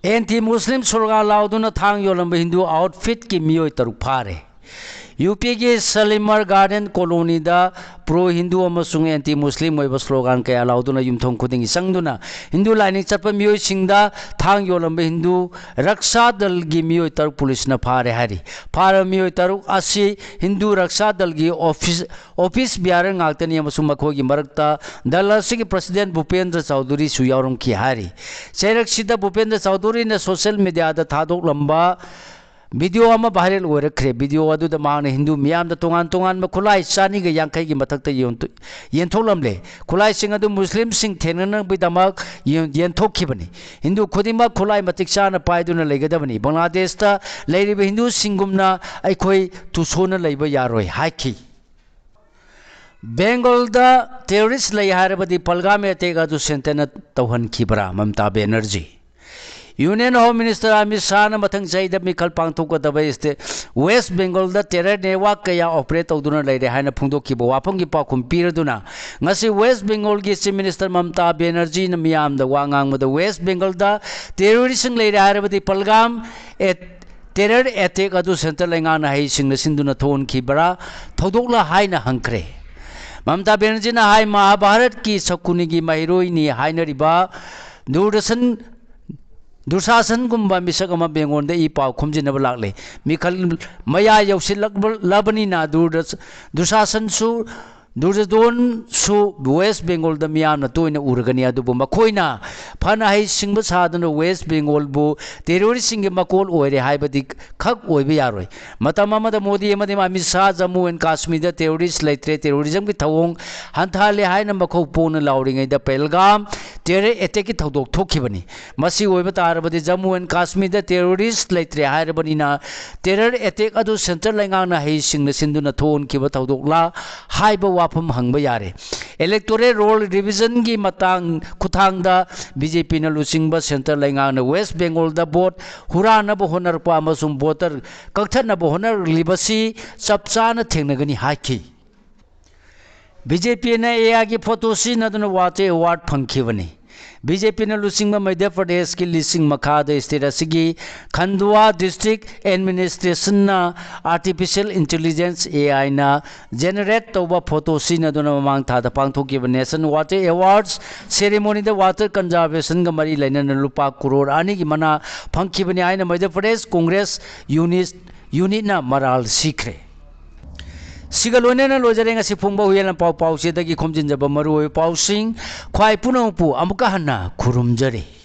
ꯑꯦꯟꯇꯤ ꯃꯨꯁꯂꯤꯝ ꯁ꯭ꯂꯣꯒꯥꯟ ꯂꯥꯎꯗꯨꯅ ꯊꯥꯡ ꯌꯣꯜꯂꯝꯕ ꯍꯤꯟꯗꯨ ꯑꯥꯎꯠꯐꯤꯠꯀꯤ ꯃꯤꯑꯣꯏ ꯇꯔꯨꯛ ꯐꯥꯔꯦ꯫ ꯌꯨ ꯄꯤꯒꯤ ꯁꯂꯤꯃꯔ ꯒꯥꯔꯗꯦꯟ ꯀꯣꯂꯣꯅꯤꯗ ꯄ꯭ꯔꯣ ꯍꯤꯟꯗꯨ ꯑꯃꯁꯨꯡ ꯑꯦꯟꯇꯤ ꯃꯨꯁꯂꯤꯝ ꯑꯣꯏꯕ ꯁ꯭ꯂꯣꯒꯥꯟ ꯀꯌꯥ ꯂꯥꯎꯗꯨꯅ ꯌꯨꯝꯊꯣꯡ ꯈꯨꯗꯤꯡꯒꯤ ꯆꯪꯗꯨꯅ ꯍꯤꯟꯗꯨ ꯂꯥꯏꯅꯤꯡ ꯆꯠꯄ ꯃꯤꯑꯣꯏꯁꯤꯡꯗ ꯊꯥꯡ ꯌꯣꯜꯂꯝꯕ ꯍꯤꯟꯗꯨ ꯔꯛꯁꯥ ꯗꯜꯒꯤ ꯃꯤꯑꯣꯏ ꯇꯔꯨꯛ ꯄꯨꯂꯤꯁꯅ ꯐꯥꯔꯦ ꯍꯥꯏꯔꯤ꯫ ꯐꯥꯔꯕ ꯃꯤꯑꯣꯏ ꯇꯔꯨꯛ ꯑꯁꯤ ꯍꯤꯟꯗꯨ ꯔꯛꯁꯥ ꯗꯜꯒꯤ ꯑꯣꯐꯤꯁ, office bearer ꯉꯥꯛꯇꯅꯤ ꯑꯃꯁꯨꯡ ꯃꯈꯣꯏꯒꯤ ꯃꯔꯛꯇ ꯗꯜ ꯑꯁꯤꯒꯤ president ꯚꯨꯄꯦꯟꯗ꯭ꯔ ꯆꯧꯙꯨꯔꯤꯁꯨ ꯌꯥꯎꯔꯝꯈꯤ ꯍꯥꯏꯔꯤ꯫ ꯆꯩꯔꯛꯁꯤꯗ ꯚꯨꯄꯦꯟꯗ꯭ꯔ ꯆꯧꯙꯨꯔꯤꯅ social mediaꯗ ꯊꯥꯗꯣꯛꯂꯝꯕ video ꯑꯃ viral ꯑꯣꯏꯔꯛꯈ꯭ꯔꯦ꯫ Video ꯑꯗꯨꯗ ꯃꯍꯥꯛꯅ ꯍꯤꯟꯗꯨ ꯃꯤꯌꯥꯝꯗ ꯇꯣꯉꯥꯟ ꯇꯣꯉꯥꯟꯕ ꯈꯨꯠꯂꯥꯏ ꯆꯅꯤꯒ ꯌꯥꯡꯈꯩꯒꯤ ꯃꯊꯛꯇ ꯌꯣꯟꯊꯣ-, ꯌꯦꯟꯊꯣꯛꯂꯝꯂꯦ꯫ ꯈꯨꯠꯂꯥꯏꯁꯤꯡ ꯑꯗꯨ ꯃꯨꯁꯂꯤꯝꯁꯤꯡ ꯊꯦꯡꯅꯅꯕꯒꯤꯗꯃꯛ ꯌꯦꯟ-, ꯌꯦꯟꯊꯣꯛꯈꯤꯕꯅꯤ꯫ ꯍꯤꯟꯗꯨ ꯈꯨꯗꯤꯡꯃꯛ ꯈꯨꯠꯂꯥꯏ ꯃꯇꯤꯛ ꯆꯥꯅ ꯄꯥꯏꯗꯨꯅ ꯂꯩꯒꯗꯕꯅꯤ꯫ ꯕꯪꯒ꯭ꯂꯥꯗꯦꯁꯇ ꯂꯩꯔꯤꯕ ꯍꯤꯟꯗꯨꯁꯤꯡꯒꯨꯝꯅ ꯑꯩꯈꯣꯏ ꯇꯨꯁꯣꯟꯅ ꯂꯩꯕ ꯌꯥꯔꯣꯏ ꯍꯥꯏꯈꯤ꯫ ꯕꯦꯡꯒꯣꯜꯗ terrorist ꯂꯩ ꯍꯥꯏꯔꯕꯗꯤ ꯄꯜꯒꯥꯝ attack ꯑꯗꯨ centreꯅ ꯇꯧꯍꯟꯈꯤꯕ꯭ꯔꯥ? ꯃꯃꯇꯥ Banerjee. Union Home Minister Amit ꯁꯥꯍꯅ ꯃꯊꯪ ꯆꯍꯤꯗ ꯃꯤꯈꯜ ꯄꯥꯡꯊꯣꯛꯀꯗꯕ state West Bengalꯗ terror network ꯀꯌꯥ operate ꯇꯧꯗꯨꯅ ꯂꯩꯔꯦ ꯍꯥꯏꯅ ꯐꯣꯡꯗꯣꯛꯈꯤꯕ ꯋꯥꯐꯝꯒꯤ ꯄꯥꯎꯈꯨꯝ ꯄꯤꯔꯗꯨꯅ, ꯉꯁꯤ West Bengalꯒꯤ Chief Minister ꯃꯃꯇꯥ ꯕꯦꯅꯔꯖꯤꯅ ꯃꯤꯌꯥꯝꯗ ꯋꯥ ꯉꯥꯡꯕꯗ, West Bengalꯗ terroristꯁꯤꯡ ꯂꯩꯔꯦ ꯍꯥꯏꯔꯕꯗꯤ ꯄꯜꯒꯥꯝ ꯑꯦ-, terror attack ꯑꯗꯨ centre ꯂꯩꯉꯥꯛꯅ ꯍꯩꯁꯤꯡꯅ ꯁꯤꯟꯗꯨꯅ ꯊꯣꯛꯍꯟꯈꯤꯕ꯭ꯔꯥ ꯊꯧꯗꯣꯛꯂ ꯍꯥꯏꯅ ꯍꯪꯈ꯭ꯔꯦ꯫ ꯃꯃꯇꯥ ꯕꯦꯅꯔꯖꯤꯅ ꯍꯥꯏ, ꯃꯍꯥꯚꯥꯔꯠꯀꯤ ꯁꯀꯨꯅꯤꯒꯤ ꯃꯍꯩꯔꯣꯏꯅꯤ ꯍꯥꯏꯅꯔꯤꯕ ꯗꯨꯔꯗꯔꯁꯟ ꯗꯨꯁꯥꯁꯟꯒꯨꯝꯕ ꯃꯤꯁꯛ ꯑꯃ ꯕꯦꯡꯒꯣꯜꯗ ꯏ ꯄꯥꯎ ꯈꯣꯝꯖꯤꯟꯅꯕ ꯂꯥꯛꯂꯦ꯫ ꯃꯤꯈꯜ ꯃꯌꯥ ꯌꯧꯁꯤꯜꯂꯛꯂꯕꯅꯤꯅ ꯗꯨꯔꯗꯁ-, ꯗꯨꯁꯥꯁꯟꯁꯨ, ꯗꯨꯔꯖꯗꯣꯟꯁꯨ West Bengalꯗ ꯃꯤꯌꯥꯝꯅ ꯇꯣꯏꯅ ꯎꯔꯒꯅꯤ, ꯑꯗꯨꯕꯨ ꯃꯈꯣꯏꯅ ꯐꯅ ꯍꯩꯁꯤꯡꯕ ꯁꯥꯗꯨꯅ West Bengalꯕꯨ terroristꯁꯤꯡꯒꯤ ꯃꯀꯣꯜ ꯑꯣꯏꯔꯦ ꯍꯥꯏꯕꯗꯤ ꯈꯛ ꯑꯣꯏꯕ ꯌꯥꯔꯣꯏ꯫ ꯃꯇꯝ ꯑꯃꯗ ꯃꯣꯗꯤ ꯑꯃꯗꯤ ꯑꯃꯤꯠ ꯁꯥꯍ ꯖꯝꯃꯨ ꯑꯦꯟ ꯀꯥꯁꯃꯤꯔꯗ terrorist ꯂꯩꯇ꯭ꯔꯦ, terrorismꯒꯤ ꯊꯧꯑꯣꯡ ꯍꯟꯊꯍꯜꯂꯦ ꯍꯥꯏꯅ ꯃꯈꯧ ꯄꯣꯛꯅ ꯂꯥꯎꯔꯤꯉꯩꯗ ꯄꯦꯍꯜꯒꯥꯝ terror attackꯀꯤ ꯊꯧꯗꯣꯛ ꯊꯣꯛꯈꯤꯕꯅꯤ꯫ ꯃꯁꯤ ꯑꯣꯏꯕ ꯇꯥꯔꯕꯗꯤ ꯖꯝꯃꯨ ꯑꯦꯟ ꯀꯥꯁꯃꯤꯔꯗ terrorist ꯂꯩꯇ꯭ꯔꯦ ꯍꯥꯏꯔꯕꯅꯤꯅ terror attack ꯑꯗꯨ centre ꯂꯩꯉꯥꯛꯅ ꯍꯩꯁꯤꯡꯅ ꯁꯤꯟꯗꯨꯅ ꯊꯣꯛꯍꯟꯈꯤꯕ ꯊꯧꯗꯣꯛꯂ ꯍꯥꯏꯕ ꯋꯥꯐꯝ ꯍꯪꯕ ꯌꯥꯔꯦ꯫ Electoral roll revisionꯒꯤ ꯃꯇꯥꯡ ꯈꯨꯊꯥꯡꯗ BJPꯅ ꯂꯨꯆꯤꯡꯕ centre ꯂꯩꯉꯥꯛꯅ West Bengalꯗ vote ꯍꯨꯔꯥꯟꯅꯕ ꯍꯣꯠꯅꯔꯛꯄ ꯑꯃꯁꯨꯡ voter ꯀꯛꯊꯠꯅꯕ ꯍꯣꯠꯅꯔꯛꯂꯤꯕꯁꯤ ꯆꯞ ꯆꯥꯅ ꯊꯦꯡꯅꯒꯅꯤ ꯍꯥꯏꯈꯤ꯫ BJPꯅ AIꯒꯤ photo ꯁꯤꯖꯤꯟꯅꯗꯨꯅ Water Award ꯐꯪꯈꯤꯕꯅꯤ꯫ BJPꯅ ꯂꯨꯆꯤꯡꯕ ꯃꯙ꯭ꯌ ꯄ꯭ꯔꯗꯦꯁꯀꯤ ꯂꯤꯁꯤꯡ ꯃꯈꯥꯗ state ꯑꯁꯤꯒꯤ ꯈꯟꯗꯨꯋꯥ district administrationꯅ artificial intelligence AIꯅ generate ꯇꯧꯕ photo ꯁꯤꯖꯤꯟꯅꯗꯨꯅ ꯃꯃꯥꯡ ꯊꯥꯗ ꯄꯥꯡꯊꯣꯛꯈꯤꯕ National Water Awards ceremonyꯗ water conservationꯒ ꯃꯔꯤ ꯂꯩꯅꯅ ꯂꯨꯄꯥ ꯀ꯭ꯔꯣꯔ ꯑꯅꯤꯒꯤ ꯃꯅꯥ ꯐꯪꯈꯤꯕꯅꯤ ꯍꯥꯏꯅ ꯃꯙ꯭ꯌ ꯄ꯭ꯔꯗꯦꯁ Congress unit, unitꯅ ꯃꯔꯥꯜ ꯁꯤꯈ꯭ꯔꯦ꯫ ꯁꯤꯒ ꯂꯣꯏꯅꯅ ꯂꯣꯏꯖꯔꯦ ꯉꯁꯤ ꯐꯣꯡꯕ ꯍꯨꯏꯌꯦꯟ ꯂꯥꯟꯄꯥꯎ ꯄꯥꯎꯆꯦꯗꯒꯤ ꯈꯣꯝꯖꯤꯟꯖꯕ ꯃꯔꯨꯑꯣꯏꯕ ꯄꯥꯎꯁꯤꯡ꯫ ꯈ꯭ꯋꯥꯏ ꯄꯨꯝꯅꯃꯛꯄꯨ ꯑꯃꯨꯛꯀ ꯍꯟꯅ ꯈꯨꯔꯨꯝꯖꯔꯤ꯫